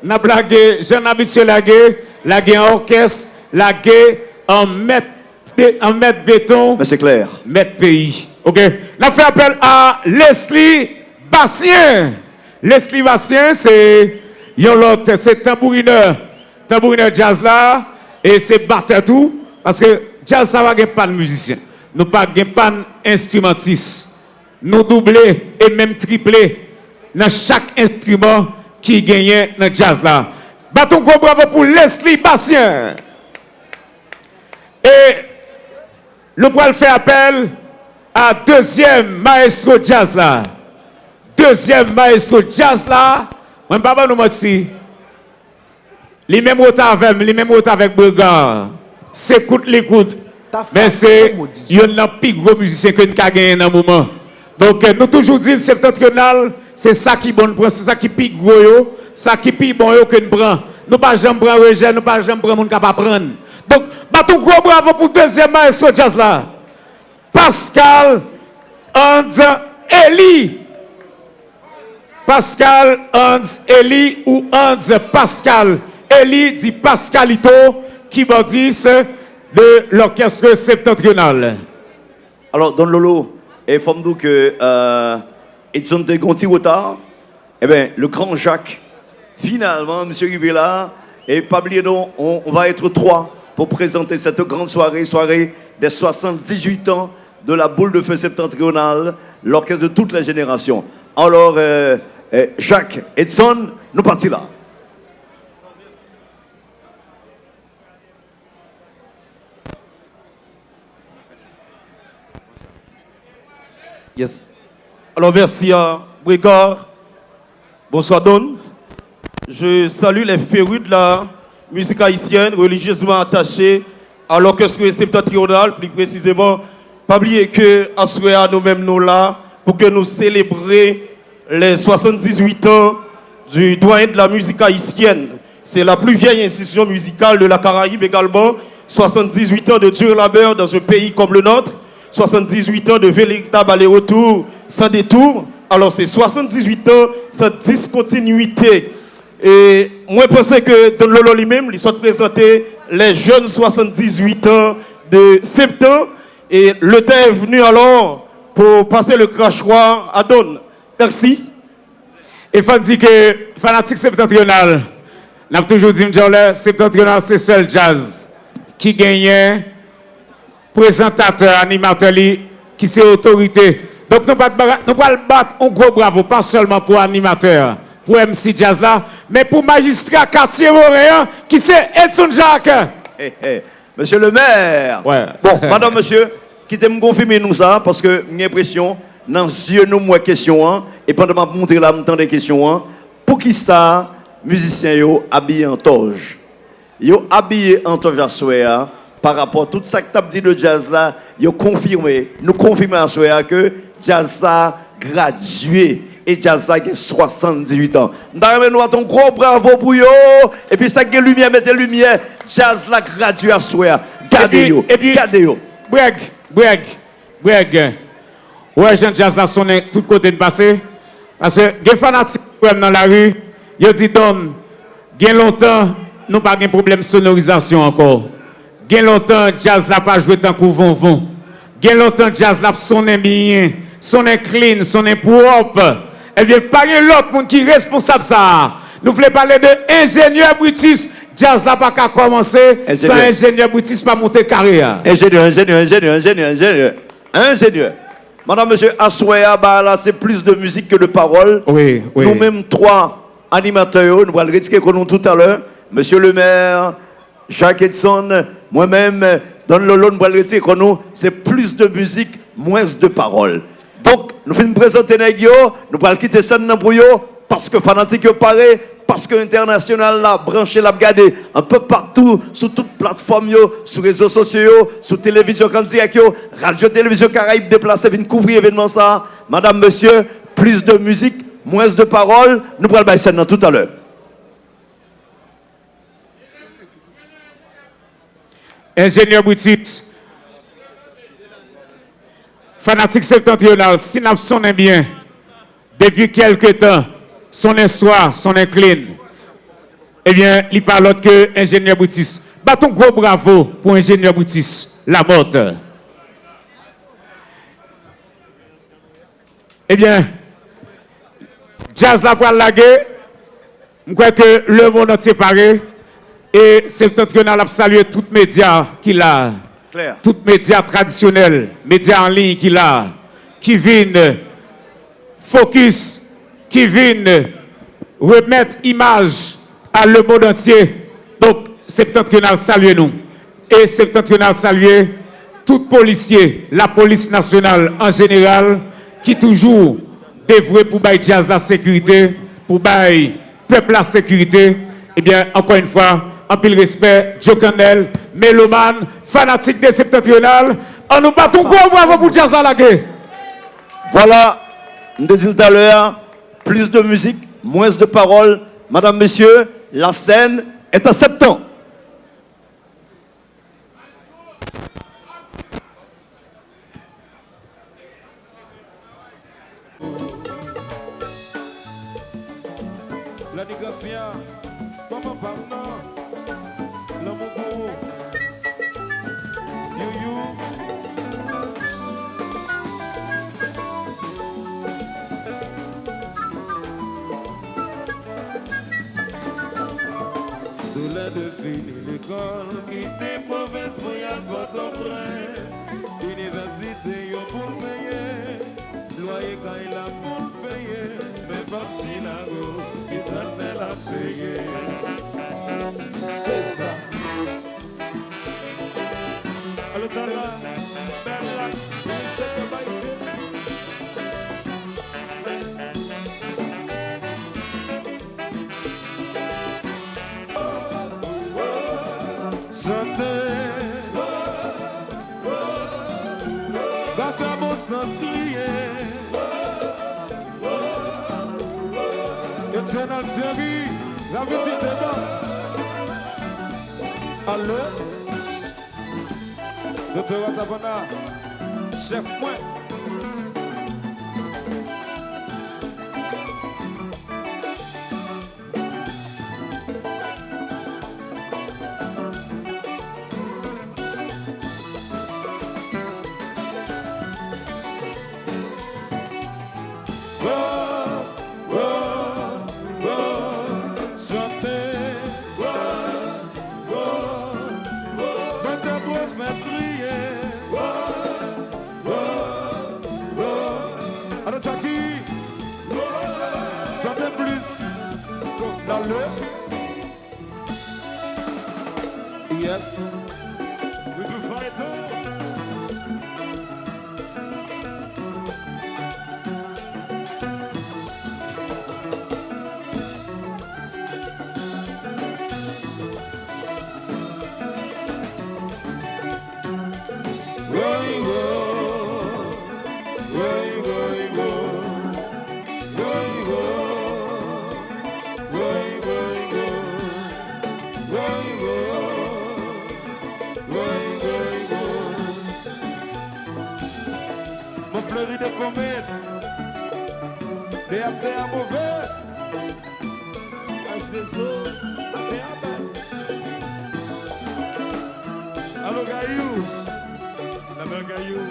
n ap lage jan n abitye lage, lage an òkès, lage an mèt, an mèt beton, mèt peyi. Oke? N ap fè apèl a Leslie Bastien. Leslie Bastien se yon lòt, se tanbourinè, tanbourinè djaz la, e se batè tou, paske djaz sa pa gen pàn mizisyen. Nou pa gen pàn enstrimantis. Nou double e menm triple nan chak enstriman ki genyen nan djaz la. Bat yon gwo bravo pou Leslie Bastien. E nou pral fè apèl a dezyèm mayestwo djaz la. Dezyèm mayestwo djaz la, mwen pa ban nou manti. Li menm wot avè m, li menm wot avèk Bregard. Se kout li kout. Men se yonn nan pi gwo mizisyen ke n ka genyen nan moman. Donk, nou toujou di l Septentrional, se sa ki bon n pran, se sa ki pi gwo yo, sa ki pi bon yo ke n pran. Nou pa janm pran rejè, nou pa janm pran moun k ap aprann. Donk, bat yon gwo bravo pou dezyèm mayestwo djaz la. Pascal Hans Eli. Pascal Hans Eli ou Hans Pascal Eli di Pascalito, kibòdis de l'orchestre septentrional. Alò, Don Lolo, e fò m di w ke, euh, Edson te gen yon ti reta. Enben, le grand Jacques, finalman, misye rive la. E pa bliye non, on, on va être trois pour présenter cette grande soirée, soirée des soixante-dix-huit ans de la Boule de Feu Septentrionale, l'orchestre de toutes les générations. Alors, euh, euh, Jacques, Edson, nou pati la. Yes. Alors, merci à Bregard. Bonsoir, Don. Je salue les férus de la musique haïtienne, religieusement attachés à l'orchestre septentrional, plus précisément. Pa bliye ke aswè a, nou menm, nou la pou ke nou selebre les soixante-dix-huit ans du doyen de la musique haïtienne. C'est la plus vieille institution musicale de la Caraïbe également. Soixante-dix-huit ans de dur labeur dans un pays comme le nôtre. Soixante-dix-huit ans de véritables allers-retours sans détour. Alors, c'est soixante-dix-huit ans sans discontinuité. E mwen panse ke Don Lolo li menm, li sot prezante les jeunes soixante-dix-huit ans de Septan. Et le temps est venu alors pour passer le crachoir à Don. Merci. E fò n di ke fanatik Septentrional, n ap toujou di m djòlè, Septentrional se sèl djaz ki genyen prezantatè, animatè li, ki se otorite. Donk nou pral bat, nou pral bat yon gwo bravo, pa sèlman pou animatè a, pou M C djaz la, men pou majistra katye Moren an, ki se Edson Jacques. Mesye Lemè. Bon, madanm, mesye, kite m konfime nou sa, paske m gen enpresyon, nan zye nou, m wè kesyon an, e pandan m ap moute la, m tande kesyon an, poukisa mizisyen yo abiye an tòj? Yo abiye an tòj aswè a, pa rapò tout sa k t ap di de djaz la, yo konfime, nou konfime aswè a ke djaz sa gradye e djaz sa gen swasanndizuit an. M ta renmen nou bat yon gwo bravo pou yo, epi sa k gen limyè, mete limyè, djaz la gradye aswè a. Gade yo, gade yo. Brèg, brèg, brèg. Ou wè jan djaz la sonnen tout kote n pase? Paske gen fanatik ki wè m nan lari, yo di, Don, gen lontan nou pa gen pwoblèm sonorizasyon ankò. Gen lontan djaz la pa jwe tankou vonvon. Gen lontan djaz la ap sonnen byen, sonnen clean, sonnen pwòp. Ebyen, pa gen lòt moun ki responsab sa a. Nou vle pale de Enjenyè Brutus. Djaz la pa ka kòmanse san Enjenyè Brutus pa monte kare a. Enjenyè, enjenyè, enjenyè, enjenyè, enjenyè. Enjenyè. Madanm, mesye, aswè a, bagay la, se plis de mizik ke de pawòl. Wi, wi. Nou menm twa animatè yo, nou pral retire kò nou toutalè. Mesye Lemè, Jacques Edson, mwen menm, Don Lolo, nou pral retire kò nou. Se plis de mizik, mwens de pawòl. Donk, nou fin prezante nèg yo, nou pral kite sèn nan pou yo. Paske fanatik yo pare, paske entènasyonal la branche, l ap gade enpe patou, sou tout platfòm yo, sou rezo sosyo yo, sou televizyon k an dirèk yo, Radyo Televizyon Karayib deplase vin kouvri evènman sa a. Madanm, mesye, plis de mizik, mwens de pawòl, nou pral bay sèn nan toutalè. Enjenyè Britit, fanatik Septentrional, si n ap sonnen byen, depi kèlke tan, sonnen swa, sonnen clean, ebyen, li pa lòt ke Enjenyè Britis. Bat yon gwo bravo pou Enjenyè Britis Lamothe. Ebyen, djaz la pral lage. M kwè ke lemonn antye pare. E Septentrional ap salye tout medya ki la. Klè. Tout medya tradisyonèl, medya an liy ki la, ki vin fokis, ki vin remèt imaj a lemonn antye. Donk, Septentrional salye nou. E Septentrional salye tout polisye, lapolis nasyonal an jeneral, ki toujou devwe pou bay djaz la sekirite, pou bay pèp la sekirite. Ebyen, ankò yon fwa, anpil respè, Djo Kannèl, melomàn, fanatik de Septentrional. Ann nou bat yon gwo bravo pou djaz la lage. Vwala, m te di l talè a, plis de mizik, mwens de pawòl. Madanm, mesye, la scène est à Septan. Lani Gracia, kòman pa m nan? Lanmou pou ou. Youyou. Doulè de fini lekòl, kite pwovens pou y al Pòtoprens. Inivèsite yo pou l peye, lwaye kay la pou l peye, men fanm Sinago, kisa l fè l ap peye? Se sa. Alò, tande, bèl la, bay se ke bay se. Chante. Pase bon sans kriye. Etènèl Jerry, rapidite non. Alò. Doktè Watapana, chèf mwen. Wo, wo, wo, chante. Wo, wo, wo, mande pwofèt priye. Wo, wo, wo. Alò, Jackie, chante plis. We do fight too. Woy, wo. Woy, woy, wo. Woy, wo. Woy, woy, wo. Woy, wo. Woy, woy, wo. Mont Fleuri de Komèt. De afè a move. H deux O, maten a bèl. Alo Gayou, la bèl Gayou.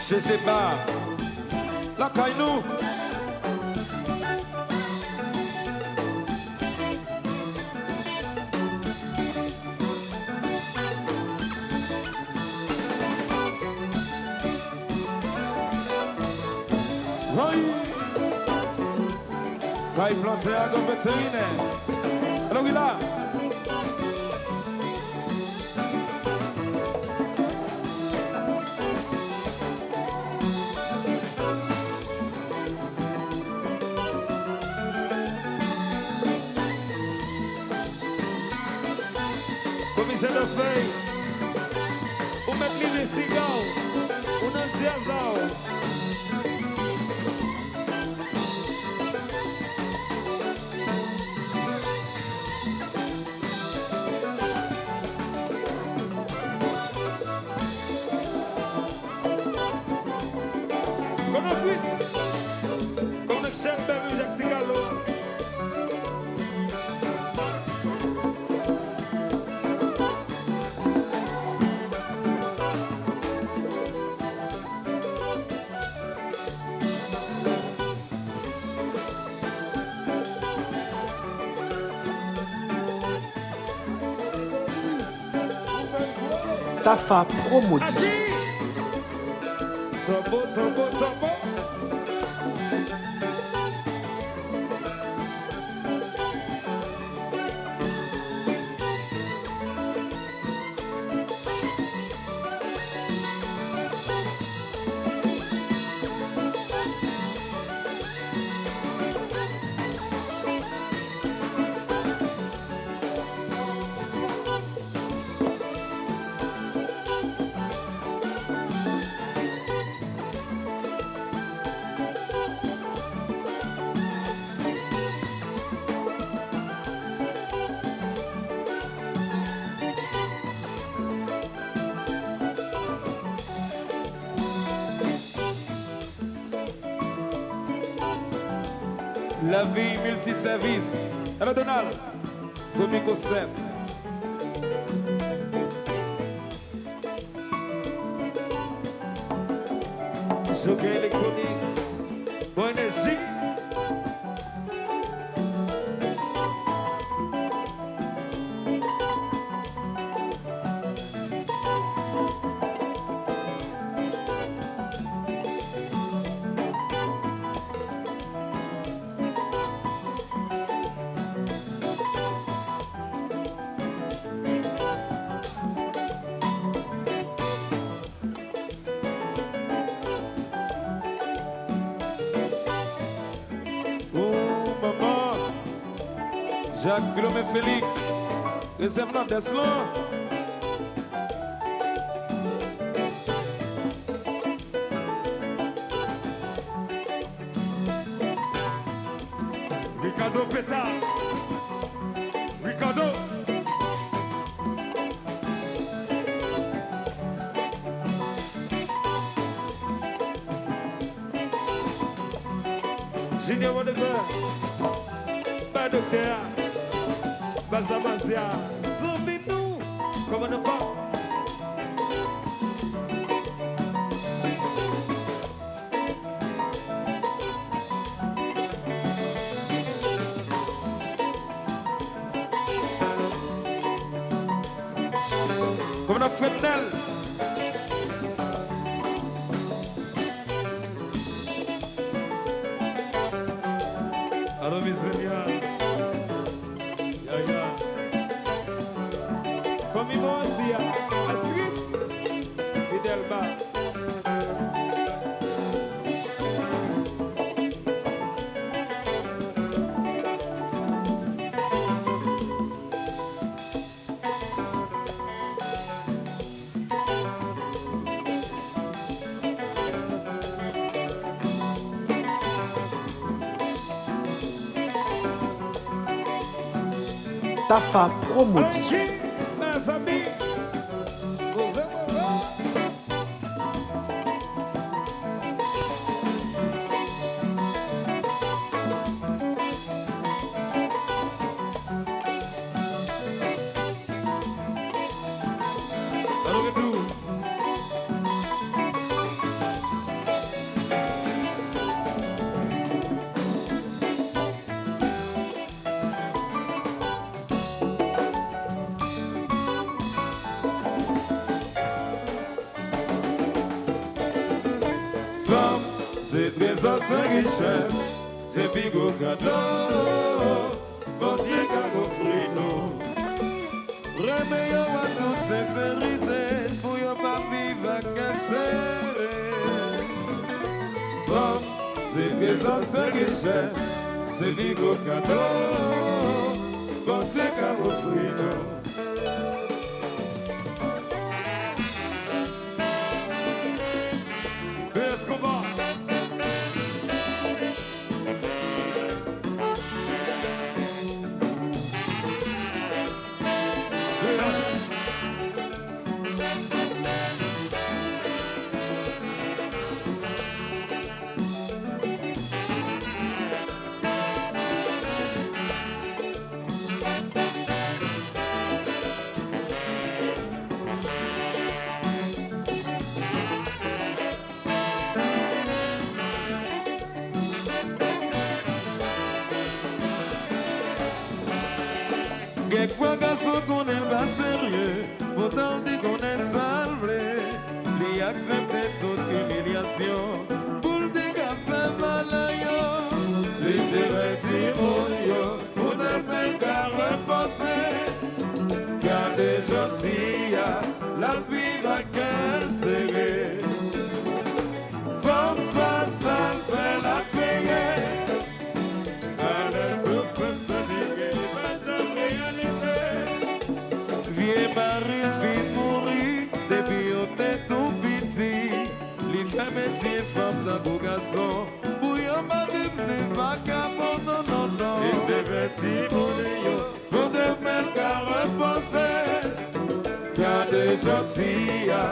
Jeje Bar, lakay nou. Woy! Kay plantè a, gran veterinè. Alò, wi la. Komisè Dòfèy, ou mèt limen siga w, ou nan djaz la w. Kono Fritz, kono Chèf Bèbè Jak Ti Kalo. Tafa Promo dizon. Tanbou, tanbou, tanbou. Lavi Miltisèvis. Alò, Donald, Komiko Sèf. Joker Electronic, Bon Energy. Oh, manman. Jak Philomé Félix. Rezèv Nòdès lan. Ricardo Peta. Ricardo. Junior Wonderman. Bay doktè a. Bazamazi a. Zanmi nou. Kòmandan Bob. Kòmandan Frednel. Fanmi mwen osi a, Astrid, Fidelma. Tafa Promo dizuit. Fanm se trezò, se richès, se pi gwo kado Bondye ka ofri nou. Renmen yo an tout senserite pou yo pa viv ak kè sere. Fanm se trezò, se richès, se pi gwo kado Bondye ka ofri nou. P S Konba. Kèk fwa gason konnen l pa serye, poutan l te konnen sa l vle. Li aksepte tout imilyasyon pou l te ka fè valè yo. Li te fè timoun yo pou demen l ka repoze. Gade jodi a, l ap viv ak kè l sere. Fanm sa, sa l fè l ap peye. Valè soufrans nan vini pa janm reyalize. Vye mari l fin mouri depi yo te tou piti. Li fè metye fanm tankou gason pou yo pa vin vin vakabon, non, non, non. Li te fè timoun yo pou demen l ka repoze. Gade jodi a,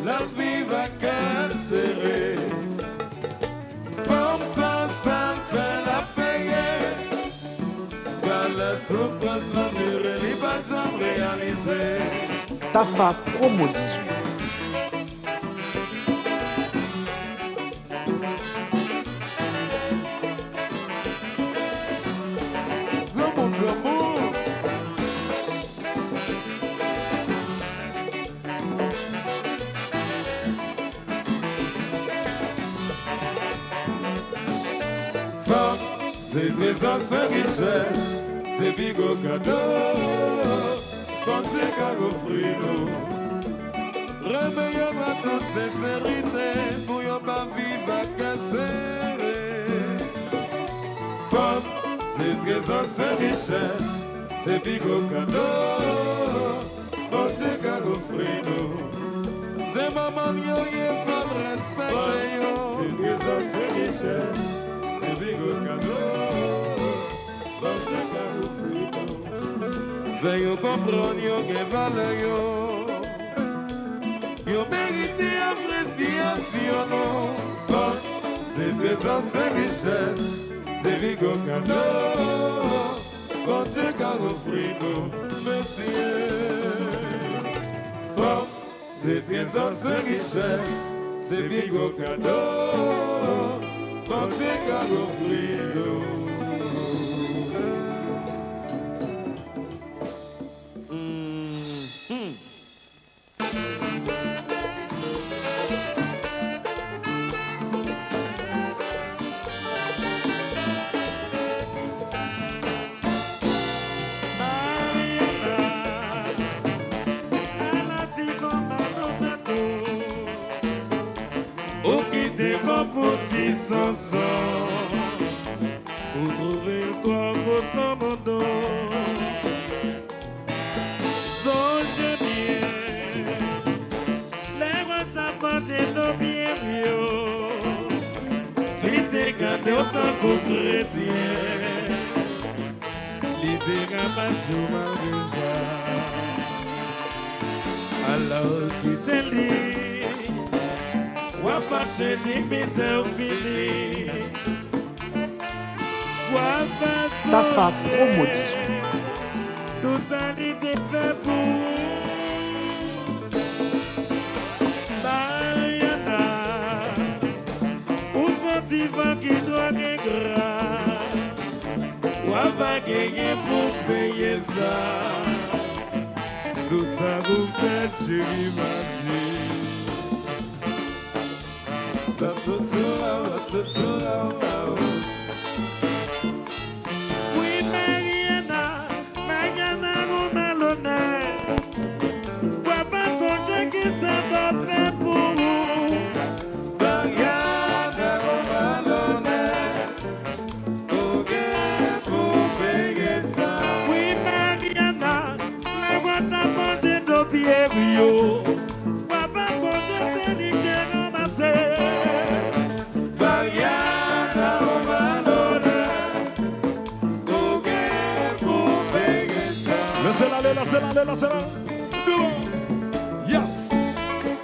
l ap viv ak kè l sere. Fanm sa, sa l fè l ap peye. Valè soufrans nan vini, li pa janm reyalize. Tafa Promo dizuit. Granmoun, granmoun. Fanm, se trezò, se richès, se pi gwo kado Bondye ka ofri nou. Renmen yo an tout senserite pou yo pa viv ak kè sere. Fanm, se trezò, se richès, se pi gwo kado Bondye ka ofri nou. Se manman n yo ye, fò n respekte yo. Se trezò, se richès, se pi gwo kado Bondye ka ofri nou. Fè yo konprann yo gen valè yo. Yo merite apresyasyon nou. Fanm, se trezò, se richès, se pi gwo kado Bondye ka ofri nou, mesye. Fanm, se trezò, se richès, se pi gwo kado Bondye ka ofri nou. Tankou kretyen, li te ka pase w malgre sa. Alò kite li, w ap mache di mizè w fini. W ap fè Tafa Promo Disco. Tout sa li te fè pou ou. Mariana, ou santi van ki twò gen gra. W ap pa genyen pou peye sa. Tout sa pou fè cheri mati. Wi, Mariana, Mariana, ou malonè. W ap pa sonje kisa m ap fè pou ou. Mariana, ou malonè. Ou gen pou peye sa. Wi, Mariana, lè w t ap manje do pye wi yo. W ap pa sonje se li k te ranmase. Mariana, ou malonè. Ou gen pou peye sa. Lese l ale, lese l ale, lese l ale. Douvan. Yes.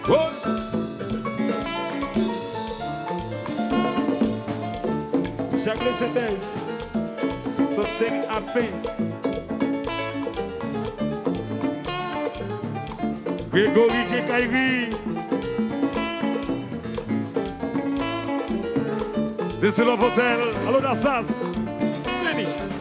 Oh. Jacques le Sentèz. Something happen. Gregory Kekayri. Desi Love Hotel. Alo Dasas. Vini.